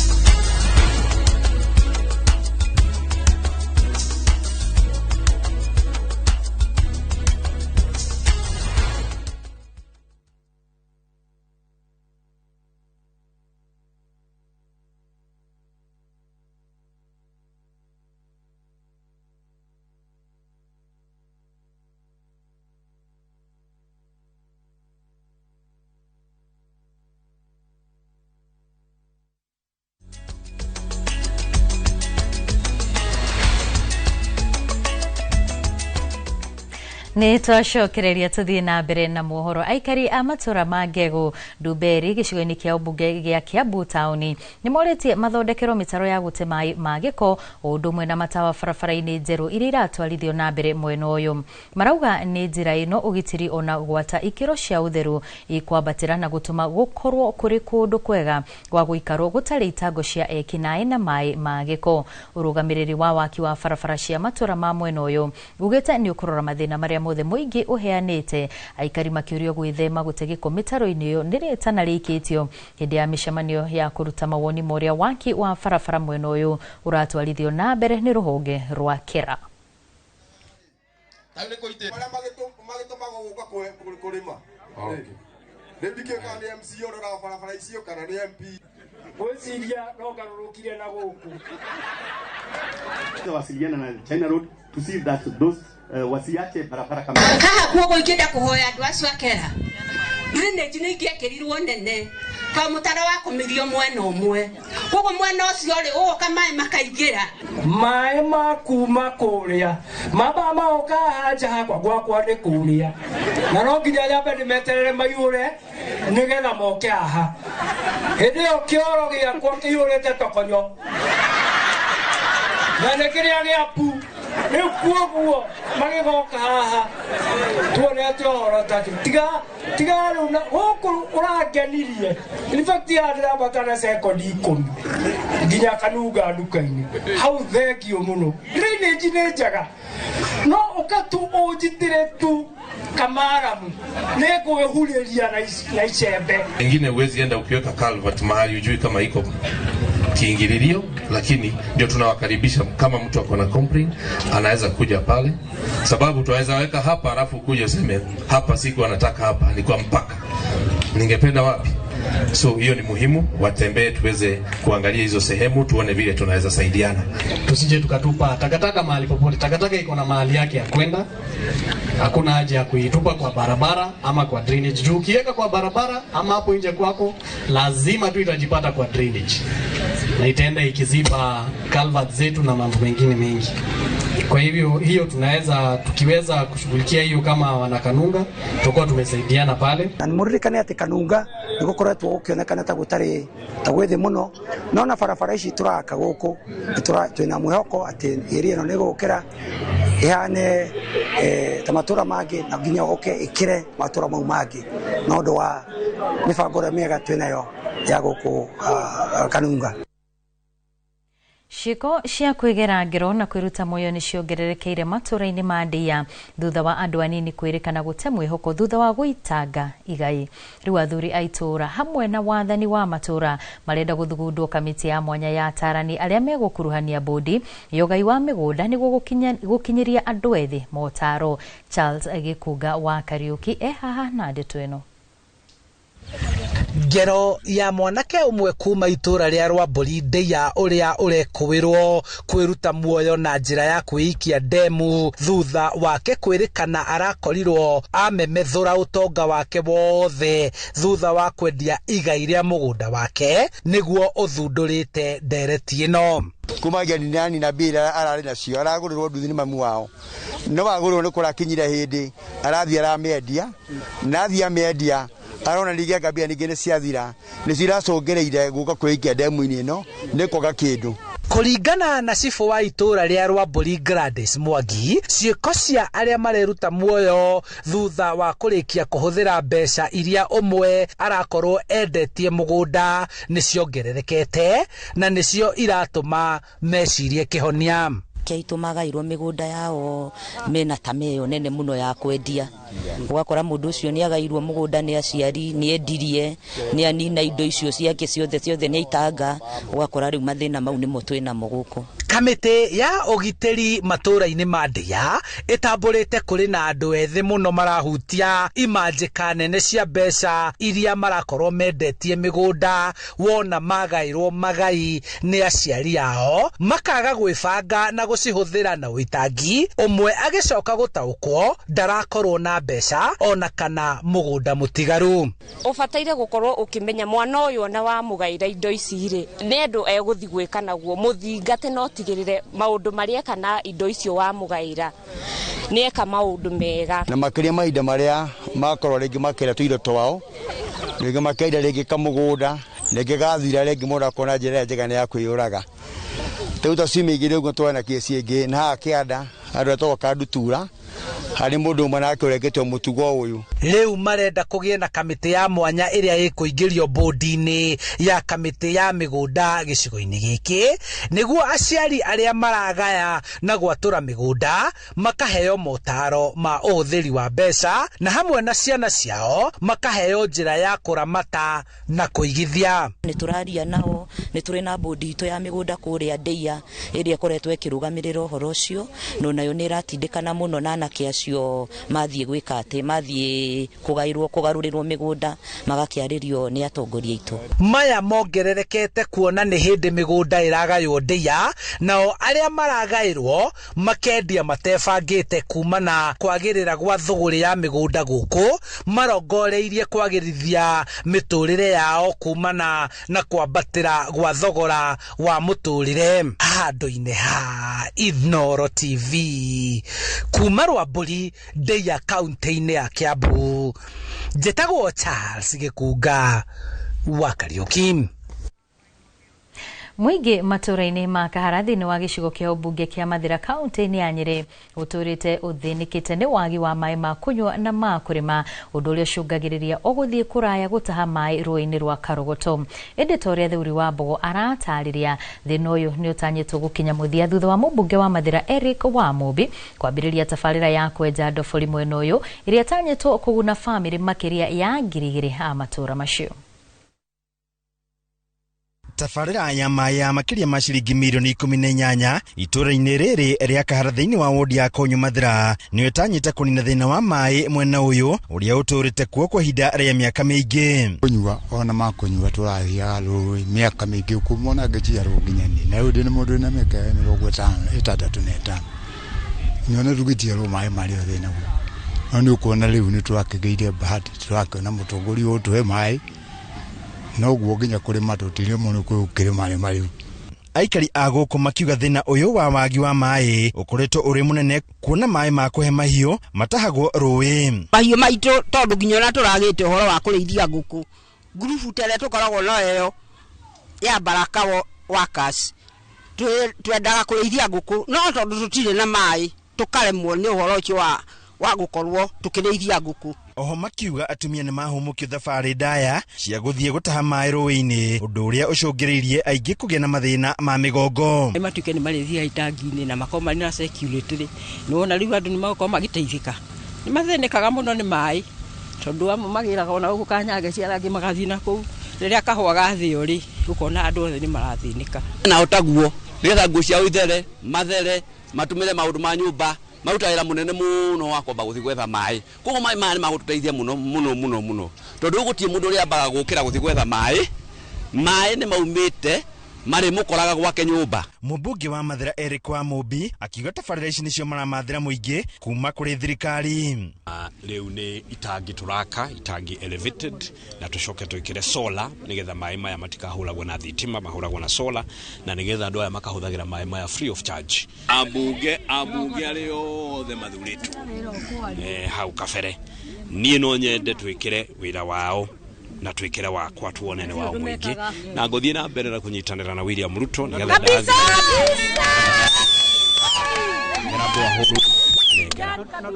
Nĩ twacokereria tũthiĩ na mbere na mohoro. Aikari a matũra ma Ngegũ Ndumberi gĩcigo-inĩ kĩa ũmbunge gĩa Kiambu taũni nĩ morĩtie mathondekerwo mĩtaro ya gũte maĩ ma gĩko o ũndũ ũmwe na matawa barabara-inĩ njerũ iria iratwarithio na mbere mwena ũyũ. Marauga nĩ njĩra ĩno ũgitĩri ona gwata ikĩro cia ũtheru ikwambatĩra na gũtũma gũkorwo kũrĩ kũndũ kwega gwa gũikarwo gũtarĩ itango cia ekinaĩ na maĩ ma gĩko. Ũrũgamĩrĩri wa waki wa barabara cia matũra ma mwena ũyũ ugĩte nĩ ũkũrora mathĩna marĩa mothe mũingĩ ũheanĩte. Aikari makĩũrio gwĩthema gũte gĩko mĩtaro-inĩ ĩyo nĩ rĩtana rĩikĩtio hĩndĩ ya mĩcemanio ya kũruta mawoni ma ũrĩa waki wa barabara mwena ũyũ ũratwarithio na mbere nĩ rũhonge rwa KERA. Wasiliana na China Road to see that those wasiache barabara kama haha kuoguo ingĩenda kũhoya andũ acio akera drainage nĩ ingĩekĩrirwo nene tondũ mũtaro wakũmirio mwena ũmwe, koguo mwena ũcio rĩ ũgoka maĩ makaingĩra. Maĩ ma kuma kũrĩa mamba magoka haha nja hakwa gwakwa nĩ kũrĩa, na no nginya nyambe ndĩmeterere maiyũre nĩgetha moke haha. Hĩndĩ ĩyo kĩoro gĩakwa kĩiyũrĩte tokonyo na nĩ kĩrĩa gĩa pu. Rĩu kuoguo magĩgoka haha tuonete ũhoro ta ũcio. Tiga tiga rĩu na gũkũ ũrangenirie. In fact haha ndĩrambata na sekondi 10 nginya Kanunga nduka-inĩ hau. Thengiũ mũno, drainage nĩ njega, no ũka tu ũnjitĩre tu kamaramu nĩ ngwĩhurĩria na icembe. Ingine huwezi enda ukiweka culvert mahali hujui kama iko kiingililio, lakini ndio tunawakaribisha. Kama mtu ako na complaint anaweza kuja pale, sababu tunaweza weka hapa alafu kuja useme hapa siku anataka hapa ni kwa mpaka, ningependa wapi? So hiyo ni muhimu, watembee tuweze kuangalia hizo sehemu, tuone vile tunaweza saidiana. Tusije tukatupa takataka mahali popote. Takataka iko na mahali yake ya kwenda, hakuna haja ya kuitupa kwa barabara ama kwa drainage. Juu ukiweka kwa barabara ama hapo nje kwako, lazima tu itajipata kwa drainage na itaenda ikiziba culvert zetu na mambo mengine mengi. Kwa hivyo hiyo tunaweza tukiweza kushughulikia hiyo kama wanakanunga, tutakuwa tumesaidiana pale. Na nĩmũririkane atĩ Kanunga nĩ gũkoretwo gũkĩonekana ta gũtarĩ ta gwĩ thĩ mũno, no na barabara ici tũraka gũkũ twĩna mwĩhoko atĩ area ĩno nĩ ĩgũkĩra ĩhane ta matũra mangĩ na nginya ũke ĩkĩre matũra mau mangĩ na ũndũ wa mĩbango ĩrĩa mĩega twĩnayo ya gũkũ Kanunga. Ciĩko cia kwĩgera ngero na kwĩruta muoyo nĩ ciongererekeire matũra-inĩ ma Ndia thutha wa andũ anini kwĩrĩkana gũte mwĩhoko thutha wa gũitanga igai. Rĩu athuri a itũũra hamwe na wathani wa matũra marenda gũthugundwo kamĩtĩ ya mwanya ya atarani arĩa megũkuruhania bodi ya ũgai wa mĩgũnda nĩguo gũkinyĩria andũ ethĩ motaro. Charles Gĩkunga wa Kariũki e haha na ndeto ĩno. Ngero ya mwanake ũmwe kuma itũra rĩa Rwambũri Ndeiya ũrĩa ũrekũĩrwo kwĩruta muoyo na njĩra ya kwĩikia ndemu thutha wake kwĩrĩkana arakorirwo amemethũra ũtonga wake wothe thutha wa kwendia igai rĩa mũgũnda wake nĩguo ũthundũrĩte ndereti ĩno. Kuma nani na mbia ararĩ nacio aragũrĩrwo nduthi nĩ mamu wao, no wagũrĩrwo nĩ kũrakinyire hĩndĩ arathiĩ aramĩendia, na athiĩ amĩendia arona ningĩ anga mbia ningĩ nĩ ciathira, nĩ ciracũngĩrĩire gũka kwĩikia ndemu-inĩ ĩno nĩ kwaga kĩndũ. Kũringana na cibũ wa itũra rĩa Rwambũri Gladys Mwangi, ciĩko cia arĩa mareruta muoyo thutha wa kũrĩkia kũhũthĩra mbeca iria ũmwe arakorwo endetie mũgũnda nĩ ciongererekete na nĩcio iratũma mecirie kĩhonia. Aitũ magairwo mĩgũnda yao mena tamaa ĩyo nene mũno ya kwendia, ũgakora mũndũ ũcio nĩ agairwo mũgũnda nĩ aciari, nĩ endirie, nĩ anina indo icio ciake ciothe ciothe, nĩ aitanga, ũgakora rĩu mathĩna mau nĩmo twĩnamo gũkũ. Kamĩtĩ ya ũgitĩri matũra-inĩ ma Ndeiya ĩtambũrĩte kũrĩ na andũ ethĩ mũno marahutia imanjĩka nene cia mbeca iria marakorwo mendetie mĩgũnda wona magaĩrwo magai nĩ aciari ao, makaga gwĩbanga na gũcihũthĩra na ũitangi, ũmwe agĩcoka gũtaũkwo ndarakorwo na mbeca ona kana mũgũnda mũtigaru. Ũbataire gũkorwo ũkĩmenya mwana ũyũ ona wamũgaĩra indo ici rĩ, nĩ ũndũ egũthiĩ gwĩka naguo, mũthingate na ũtigĩrĩre maũndũ marĩa eka na indo icio wamũgaĩra nĩ eka maũndũ mega. Na makĩria mahinda marĩa makorwo rĩngĩ makĩra tũindo twao, rĩngĩ makĩenda rĩngĩ kamũgũnda, rĩngĩ gathira, rĩngĩ mũndũ akona njĩra ĩrĩa njega nĩ ya kwĩyũraga. Rĩu ta ciumia igĩrĩ ũguo twana kĩci ĩngĩ na haha kĩanda handũ hetagwo Kandutura harĩ mũndũ ũmwe nake ũrekĩtwo mũtugo ũyũ. Rĩu marenda kũgĩe na kamĩtĩ ya mwanya ĩrĩa ĩkũingĩrio bodi-inĩ ya kamĩtĩ ya mĩgũnda gĩcigo-inĩ gĩkĩ nĩguo aciari arĩa maragaya na gwatũra mĩgũnda makaheo motaro ma ũhũthĩri wa mbeca na hamwe na ciana ciao makaheo njĩra ya kũramata na kũigithia. Nĩ tũraria nao, nĩ tũrĩ na bodi itũ ya mĩgũnda kũrĩa Ndeiya ĩrĩa ĩkoretwo ĩkĩrũgamĩrĩra ũhoro ũcio, no nayo nĩ ĩratindĩkana mũno na anake acio mathiĩ gwĩka atĩ mathiĩ kũgaĩrwo kũgarũrĩrwo mĩgũnda magakĩarĩrio nĩ atongoria aitũ. Maya mongererekete kuona nĩ hĩndĩ mĩgũnda ĩragaywo Ndeiya, nao arĩa maragaĩrwo makendia matebangĩte kumana kwagĩrĩra gwa thũgũrĩ ya mĩgũnda gũkũ marongoreirie kwagĩrithia mĩtũrĩre yao kumana na kwambatĩra gwa thogora wa mũtũrĩre. Handũ-inĩ ha Inooro TV kuma Rwambũri Ndeiya kaunti-inĩ ya Kiambu, njĩtagwo Charles Gĩkunga wa Kariũki. Mũingĩ matũra-inĩ ma Kahara thĩinĩ wa gĩcigo kĩa ũmbunge kĩa Mathĩra kaunti-inĩ ya Nyĩrĩ ũtũrĩte ũthĩnĩkĩte nĩ wagi wa maĩ ma kũnyua na ma kũrĩma, ũndũ ũrĩa ũcũngagĩrĩria o gũthiĩ kũraya gũtaha maĩ rũĩ-inĩ rwa Karogoto. Ĩndĩ ta ũrĩa Theuri wa Mbogo aratarĩria, thĩna ũyũ nĩ ũtanyĩtwo gũkinya mũthia thutha wa mũmbunge wa Mathĩra Eric Wamũmbi kwambĩrĩria tabarĩra ya kwenja ndobori mwena ũyũ ĩrĩa ĩtanyĩtwo kũguna bamĩrĩ makĩria ya 2,000 a matũra macio. Tabarĩra ya maĩ ya makĩria ma ciringi mirioni 18 itũra-inĩ rĩrĩ rĩa Kahara thĩinĩ wa wodi ya Konyo Mathĩra nĩyo ĩtanyĩte kũnina thĩna wa maĩ mwena ũyũ ũrĩa ũtũrĩte kuo kwa ihinda rĩa mĩaka mĩingĩ. Kũnyua ona ma kũnyua tũrathiaga rũĩ mĩaka mĩingĩ kuma ona ngĩciarwo nginya niĩ, na rĩu ndĩ mũndũ wĩna mĩaka 65 nyone tũgĩciarwo maĩ marĩ othe naguo, no nĩ ũkuona rĩu nĩ tũrakĩgĩire bahati, tũrakĩona mũtongoria ũtũhe maĩ noguo nginya kũrĩma tũtirĩ mũno kũrĩma rĩu. Aikari a gũkũ makiuga thĩna ũyũ wa wagi wa maĩ ũkoretwo ũrĩ mũnene kuona maĩ ma kũhe mahiũ matahagwo rũĩ. Mahiũ maitũ tondũ nginya ona tũragĩte ũhoro wa kũrĩithia ngũkũ ngurubu ta ĩrĩa tũkoragwo nayo ya Baraka Workers, twendaga kũrĩithia ngũkũ no tondũ tũtirĩ na maĩ tũkaremwo nĩ ũhoro ũcio wa gũkorwo tũkĩrĩithia ngũkũ. Oho makiuga atumia nĩ mahũmũkio thabarĩ ndaya cia gũthiĩ gũtaha maĩ rũĩ-inĩ, ũndũ ũrĩa ũcũngĩrĩirie aingĩ kũgĩa na mathĩna ma mĩgongo. Nĩ matuĩke nĩ marĩthiaga itangi-inĩ na makorwo marĩ na security rĩ, nĩwona rĩu andũ nĩ magũkorwo magĩteithĩka. Nĩ mathĩnĩkaga mũno nĩ maĩ tondũ amwe magĩraga ona gũkũ Kanyange ciara angĩ magathiĩ na kũu, rĩrĩa kahũa gathĩo rĩ, ũkona andũ othe nĩ marathĩnĩka. Na ũtaguo nĩgetha nguo ciao ithere mathere matũmĩre maũndũ ma nyũmba Maruta wĩra mũnene mũno wa kwamba gũthiĩ gwetha maĩ. Koguo maĩ maya nĩ magũtũteithia mũno mũno mũno mũno, tondũ gũtirĩ mũndũ ũrĩa ambaga gũkĩra gũthiĩ gwetha maĩ. Maĩ nĩ maumĩte marĩ mũkoraga gwake nyũmba. Mũmbunge wa Mathĩra Eric wa Mũmbi akiuga tabarĩra ici nĩcio maramathĩra mũingĩ kuma kũrĩ thirikari. Rĩu nĩ itangi tũraka, itangi elevated, na tũcoke twĩkĩre solar nĩgetha maĩ maya matikahũragwo na thitima, mahũragwo na solar, na nĩgetha andũ aya makahũthagĩra maĩ maya free of charge. Ambunge arĩa othe mathurĩtwo hau kabere, niĩ no nyende twĩkĩre wĩra wao na twikire wakwa tuone ni wao mwingi, na nguthie na mbere na kunyitanira na William Ruto nigetha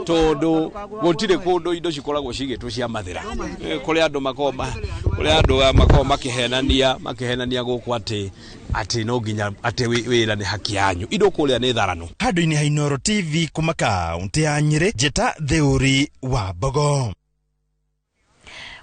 tondu gutire kundu indo cikoragwo cigitwo cia Mathira. Kuri andu makoragwo makihenania guku ati no nginya ati wira ni haki yanyu, indo kuria ni tharano. Handu-ini ha Inooro TV kuma kaunti ya Nyeri, Njĩta Theuri wa Mbogo.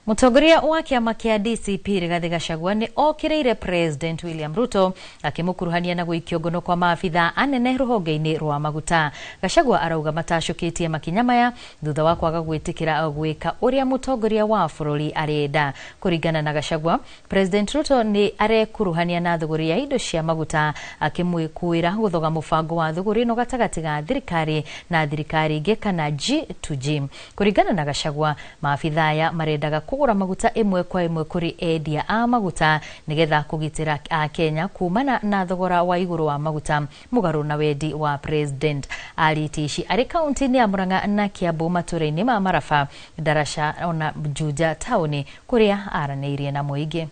Mũtongoria wa kĩama kĩa DCP Rigathi Gachagua nĩ okĩrĩire President William Ruto akĩmũkuruhania na gũikio ngono kwa maabitha anene rũhonge-inĩ rwa maguta. Gachagua arauga matacũkĩtie makinya maya thutha wa kwaga gwĩtĩkĩra gwĩka ũrĩa mũtongoria wa bũrũri arenda. Kũringana na Gachagua, President Ruto nĩ arekuruhania na thũgũrĩ ya indo cia maguta akĩmwĩkũĩra gũthoga mũbango wa thũgũrĩ ĩno gatagatĩ ga thirikari na thirikari ingĩ kana G2G. Kũringana na Gachagua, maabitha aya marendaga kũgũra maguta ĩmwe kwa ĩmwe kũrĩ endia a maguta nĩgetha kũgitĩra Akenya kumana na thogora wa igũrũ wa maguta mũgarũ na wendi wa President. Arĩtie ici arĩ kaunti-inĩ ya Murang'a na Kiambu matũra-inĩ ma Maraba, Ndarasha ona Juja taũni kũrĩa aranĩirie na mũingĩ.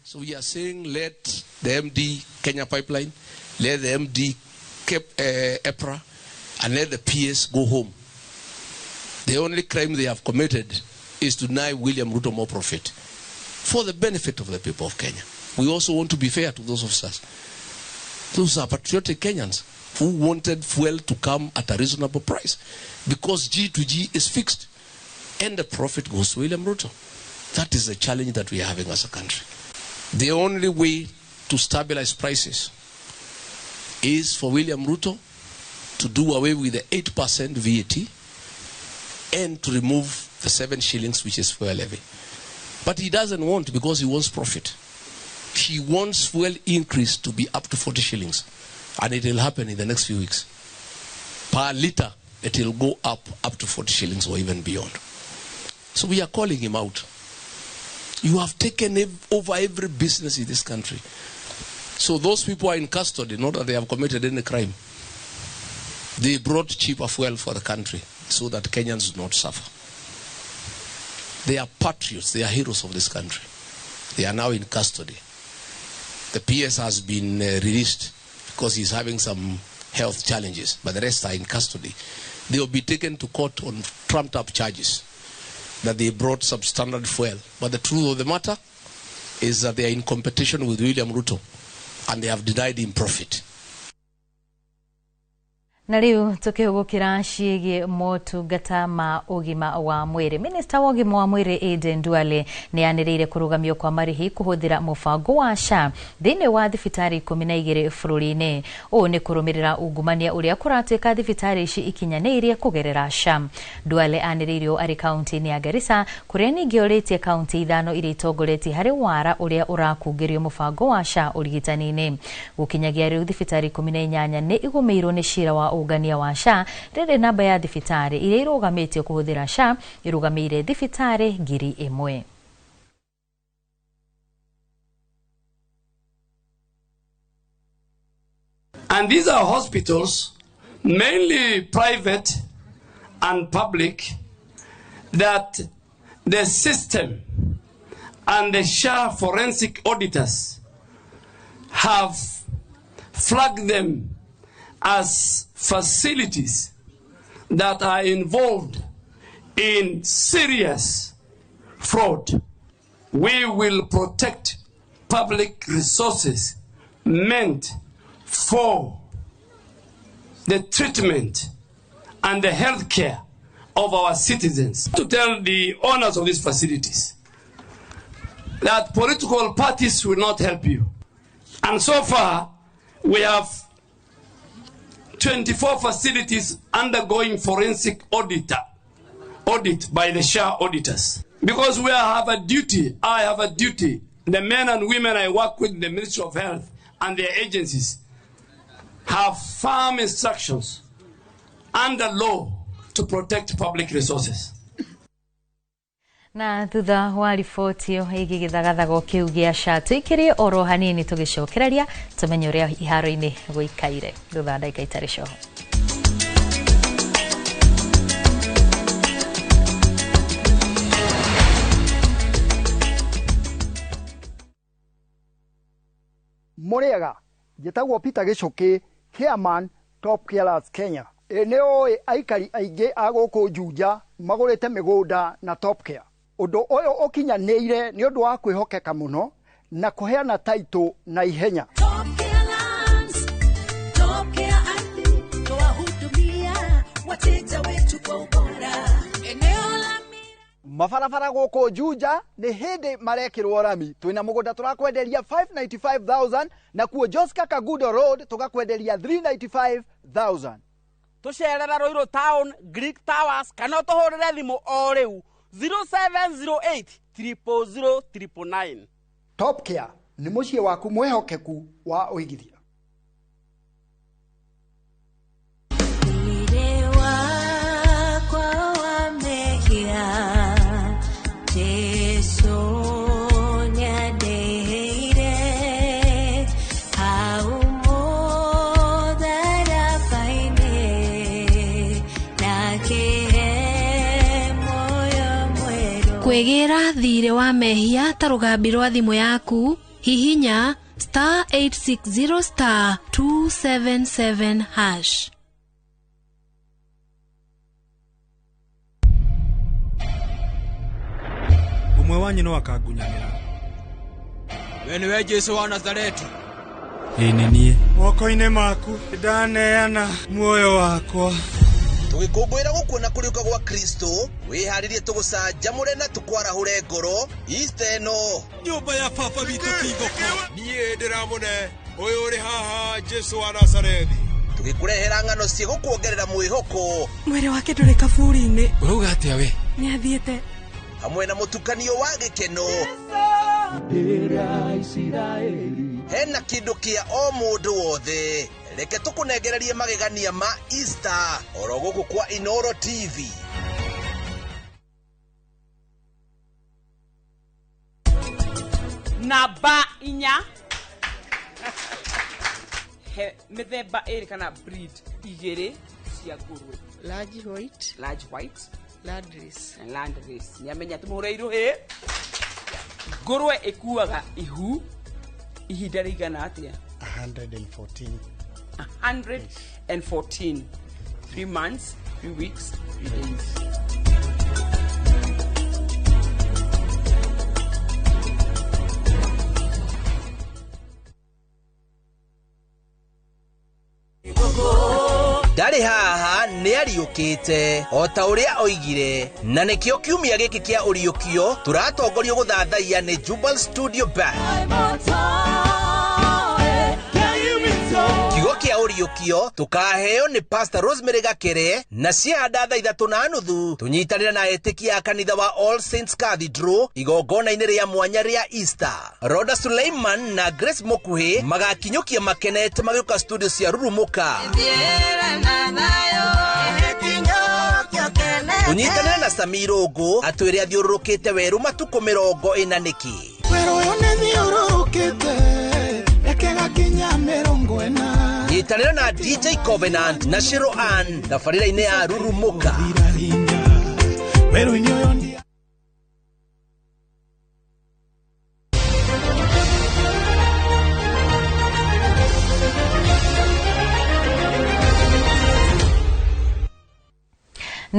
So we are saying let the MD Kenya Pipeline, let the MD EPRA, and let the PS go home. The only crime they have committed is to deny William Ruto more profit for the benefit of the people of Kenya. We also want to be fair to those officers. Those are patriotic Kenyans who wanted fuel to come at a reasonable price because G2G is fixed and the profit goes to William Ruto. That is the challenge that we are having as a country. The only way to stabilize prices is for William Ruto to do away with the 8% VAT and to remove the 7 shillings, which is fuel levy. But he doesn't want, because he wants profit. He wants fuel increase to be up to 40 shillings, and it will happen in the next few weeks. Per liter, it will go up to 40 shillings or even beyond. So we are calling him out. You have taken over every business in this country. So those people are in custody, not that they have committed any crime. They brought cheaper fuel for the country so that Kenyans do not suffer. They are patriots, they are heroes of this country. They are now in custody. The PS has been released because he's having some health challenges, but the rest are in custody. They will be taken to court on trumped up charges that they brought substandard fuel. But the truth of the matter is that they are in competition with William Ruto and they have denied him profit. Na riu tukihugukira ciĩgiĩ motungata ma ũgima wa mwĩrĩ. Minista wa ũgima wa mwĩrĩ Aden Duale nĩ anĩrĩire kũrũgamio kwa marĩhi kũhũthĩra mũbango wa SHA thĩinĩ wa thibitarĩ 12 bũrũri-inĩ. Ũũ nĩ kũrũmĩrĩra ungumania ũrĩa kũratuĩka thibitarĩ ici ikinyanĩirie kũgerera SHA. Duale anĩrĩire arĩ kaunti-inĩ ya Garissa kũrĩa ningĩ orĩtie kaunti 5 iria itongoretie harĩ wara ũrĩa ũrakungĩrio mũbango wa SHA ũrigitani-inĩ. Gũkinyagia rĩu thibitarĩ 18 nĩ igũmĩirwo nĩ cira wa ungania wa SHA rĩrĩ namba ya thibitarĩ iria irũgamĩtio kũhũthĩra SHA irũgamĩire thibitarĩ 1000. And these are hospitals, mainly private and public, that the system and the SHA forensic auditors have flagged them as facilities that are involved in serious fraud. We will protect public resources meant for the treatment and the health care of our citizens. To tell the owners of these facilities that political parties will not help you. And so far, we have 24 facilities undergoing forensic audit by the SHA auditors. Because we have a duty, I have a duty, the men and women I work with in the Ministry of Health and their agencies have firm instructions under law to protect public resources. Na thutha wa riboti ĩyo ĩgiĩ gĩthagathago kĩu gĩa SHA tũikĩrie oro hanini tũgĩcokereria tũmenye ũrĩa iharo-inĩ gũikaire thutha wa ndagĩka itarĩ coho. Mũrĩega, njĩtagwo Peter Gĩcũkĩ, chairman Top Carers Kenya. Ĩ nĩ ũĩ aikari aingĩ a gũkũ Juja magũrĩte mĩgũnda na Top Care. Ũndũ ũyũ ũkinyanĩire nĩ ũndũ wa kwĩhokeka mũno na kũheana taitũ na ihenya. Mabarabara gũkũ Juja nĩ hĩndĩ marekĩrwo rami. Twĩna mũgũnda tũrakwenderia 595,000 na kuo Joska Kagudo Road tũgakwenderia 395,000. Tũcerera Ruiru Town, Greek Towers kana ũtũhũrĩre thimũ o rĩu 0708 000 999. Top Care nĩ mũciĩ waku mwĩhokeku wa ũigithia. Kwĩgĩra thirĩ wa mehia ta rũgambi rwa thimũ yaku, hihinya star 860 star 277 hash. Ũmwe wanyu no akangunyanĩra. We nĩwe Jesũ wa Nazareti? Ĩĩ nĩ niĩ. Moko-inĩ maku ndaneana muoyo wakwa. Tũgĩkũngũĩra gũkuona kũriũka gwa Kristo, wĩharĩrie tũgũcanjamũre na tũkwarahũre ngoro Easter ĩno. Nyũmba ya baba witũ ti thoko. Niĩ ndĩramũne ũyũ ũrĩ haha Jesũ wa Nazarethi. Tũgĩkũrehera ng'ano ciĩgũkuongerera mwĩhoko. Mwĩrĩ wake ndũrĩ kaburi-inĩ. Ũrauga atĩa we? Nĩathiĩte. Hamwe na mũtukanio wa gĩkeno. Hena kĩndũ kĩa o mũndũ wothe. Reke tũkũnengererie magegania ma Easter oro gũkũ kwa Inoro TV. Namba 4 he mĩthemba ĩrĩ kana breed igĩrĩ cia ngũrwe. Large white, large white, land race. Land race. Nĩamenya tũmũhũre irũhĩ. Ngũrwe ĩkuaga ihu ihinda rĩigana atĩa? 114. 114. 3 months, 3 weeks, 3 days. Ndarĩ haha nĩ ariũkĩte o ta ũrĩa oigire, na nĩkĩo kiumia gĩkĩ kĩa ũriũkio tũratongorio gũthathaiya nĩ Jubal Studio Band. Kiugo kĩa ũriũkio tũkaheo nĩ Pastor Rosemary Gakere na ciahanda thaa 3:30 tũnyitanĩre na etĩkia a kanitha wa All Saints Cathedral igongona-inĩ rĩa mwanya rĩa Easter. Rhoda Suleiman na Grace Mukuhi magakinyũkia makenete magĩũka studio cia Rurumuka. Tũnyitanĩre na Samiro Ngũ atwĩre athiũrũrũkĩte werũ matukũ 40 nĩkĩ. Werũ ũyũ nĩthiũrũrũkĩte reke gakinya 40. Nyitanĩra na DJ Covenant na Shiro Ann tabarĩra-inĩ ya Rurumuka. Werũ-inĩ ũyũ ndi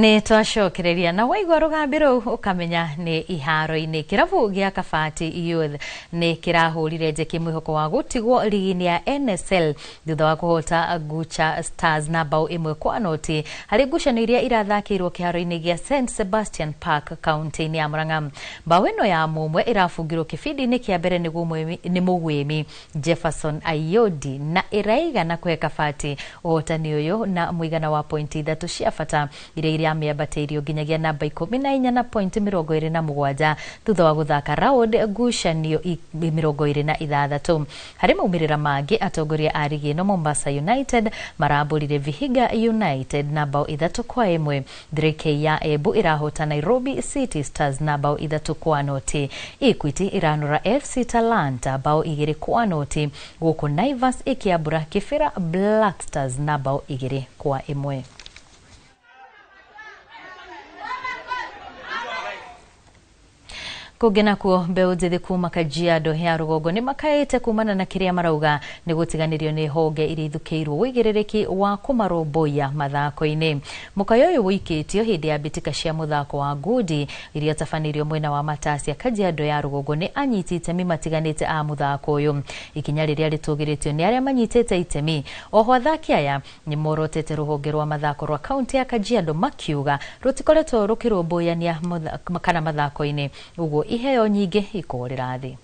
Nĩ twacokereria na waigua rũgambi rũu ũkamenya nĩ iharo-inĩ. Kĩrabu gĩa Kabati Youth nĩ kĩrahũrire njeki mwĩhoko wa gũtigwo rigi-inĩ ya NSL thutha wa kũhota Gucha Stars na bao 1-0 harĩ ngucanio iria irathakĩirwo kĩharo-inĩ gĩa St Sebastian Park kaunti-inĩ ya Murang'a. Bao ĩno ya mũmwe ĩrabungirwo kĩbindi-inĩ kĩa mbere nĩ mũgwĩmi Jefferson Ayodi na ĩraigana kũhe Kabati ũhotani ũyũ na mũigana wa pointi 3 cia bata iria ĩramĩambatĩirio nginyagia namba 14 na pointi 27 thutha wa gũthaka round ngucanio 26. Harĩ maumĩrĩra mangĩ, atongoria a rigi ĩno Mombasa United marambũrire Vihiga United na bao 3-1. 3K ya Embu ĩrahota Nairobi City Stars na bao 3-0. Equity ĩranora FC Talanta bao 2-0, gũkũ Naivas ĩkĩambũra Kĩbĩra Black Stars na bao 2-1. Kũngĩ nakuo, mbeũ njĩthĩ kuma Kajiado ya rũgongo nĩ makaĩte kumana na kĩrĩa marauga nĩ gũtiganĩrio nĩ honge iria ithukĩirwo ũigĩrĩrĩki wa kũmarũmbũiya mathako-inĩ. Mũkayo ũyũ ũikĩtio hĩndĩ ya mbĩtĩka cia mũthako wa ngundi iria tabanĩirio mwena wa Matasia Kajiado ya rũgongo nĩ anyiti itemi matiganĩte a mũthako ũyũ, ikinya rĩrĩa rĩtũgĩrĩtio nĩ arĩa manyitĩte itemi. Oho athaki aya nĩ morotete rũhonge rwa mathako rwa kaunti ya Kajiado makiuga rũtikoretwo rũkĩrũmbũyania kana mathako-inĩ, ũguo iheo nyingĩ ikũrĩra thĩ.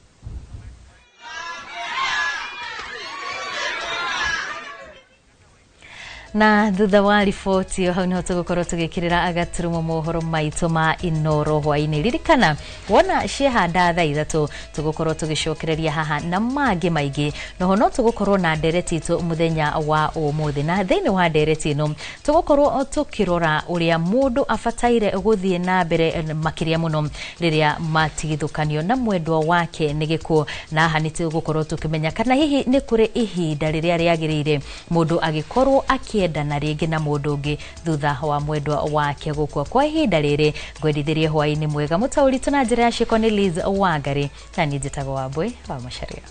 Na thutha wa riboti ĩyo, hau nĩho tũgũkorwo tũgĩkĩrĩra agaturumo mohoro maitũ ma Inoro hwaĩ-inĩ. Ririkana wona ciehanda thaa 3 tũgũkorwo tũgĩcokereria haha na mangĩ maingĩ. Noho no tũgũkorwo na ndereti itũ mũthenya wa ũmũthĩ, na thĩinĩ wa ndereti ĩno tũgũkorwo tũkĩrora ũrĩa mũndũ abataire gũthiĩ na mbere makĩria mũno rĩrĩa matigithũkanio na mwendwa wake nĩ gĩkuũ. Na haha nĩ tũgũkorwo tũkĩmenya kana hihi nĩ kũrĩ ihinda rĩrĩa rĩagĩrĩire mũndũ agĩkorwo akĩenda na rĩngĩ na mũndũ ũngĩ thutha wa mwendwa wake gũkua. Kwa ihinda rĩrĩ ngwendithirie hwaĩ-inĩ mwega. Mũtaũri na njĩra ya ciĩko nĩ Liz Wangari, na niĩ njĩtagwo Wambui wa Macharia.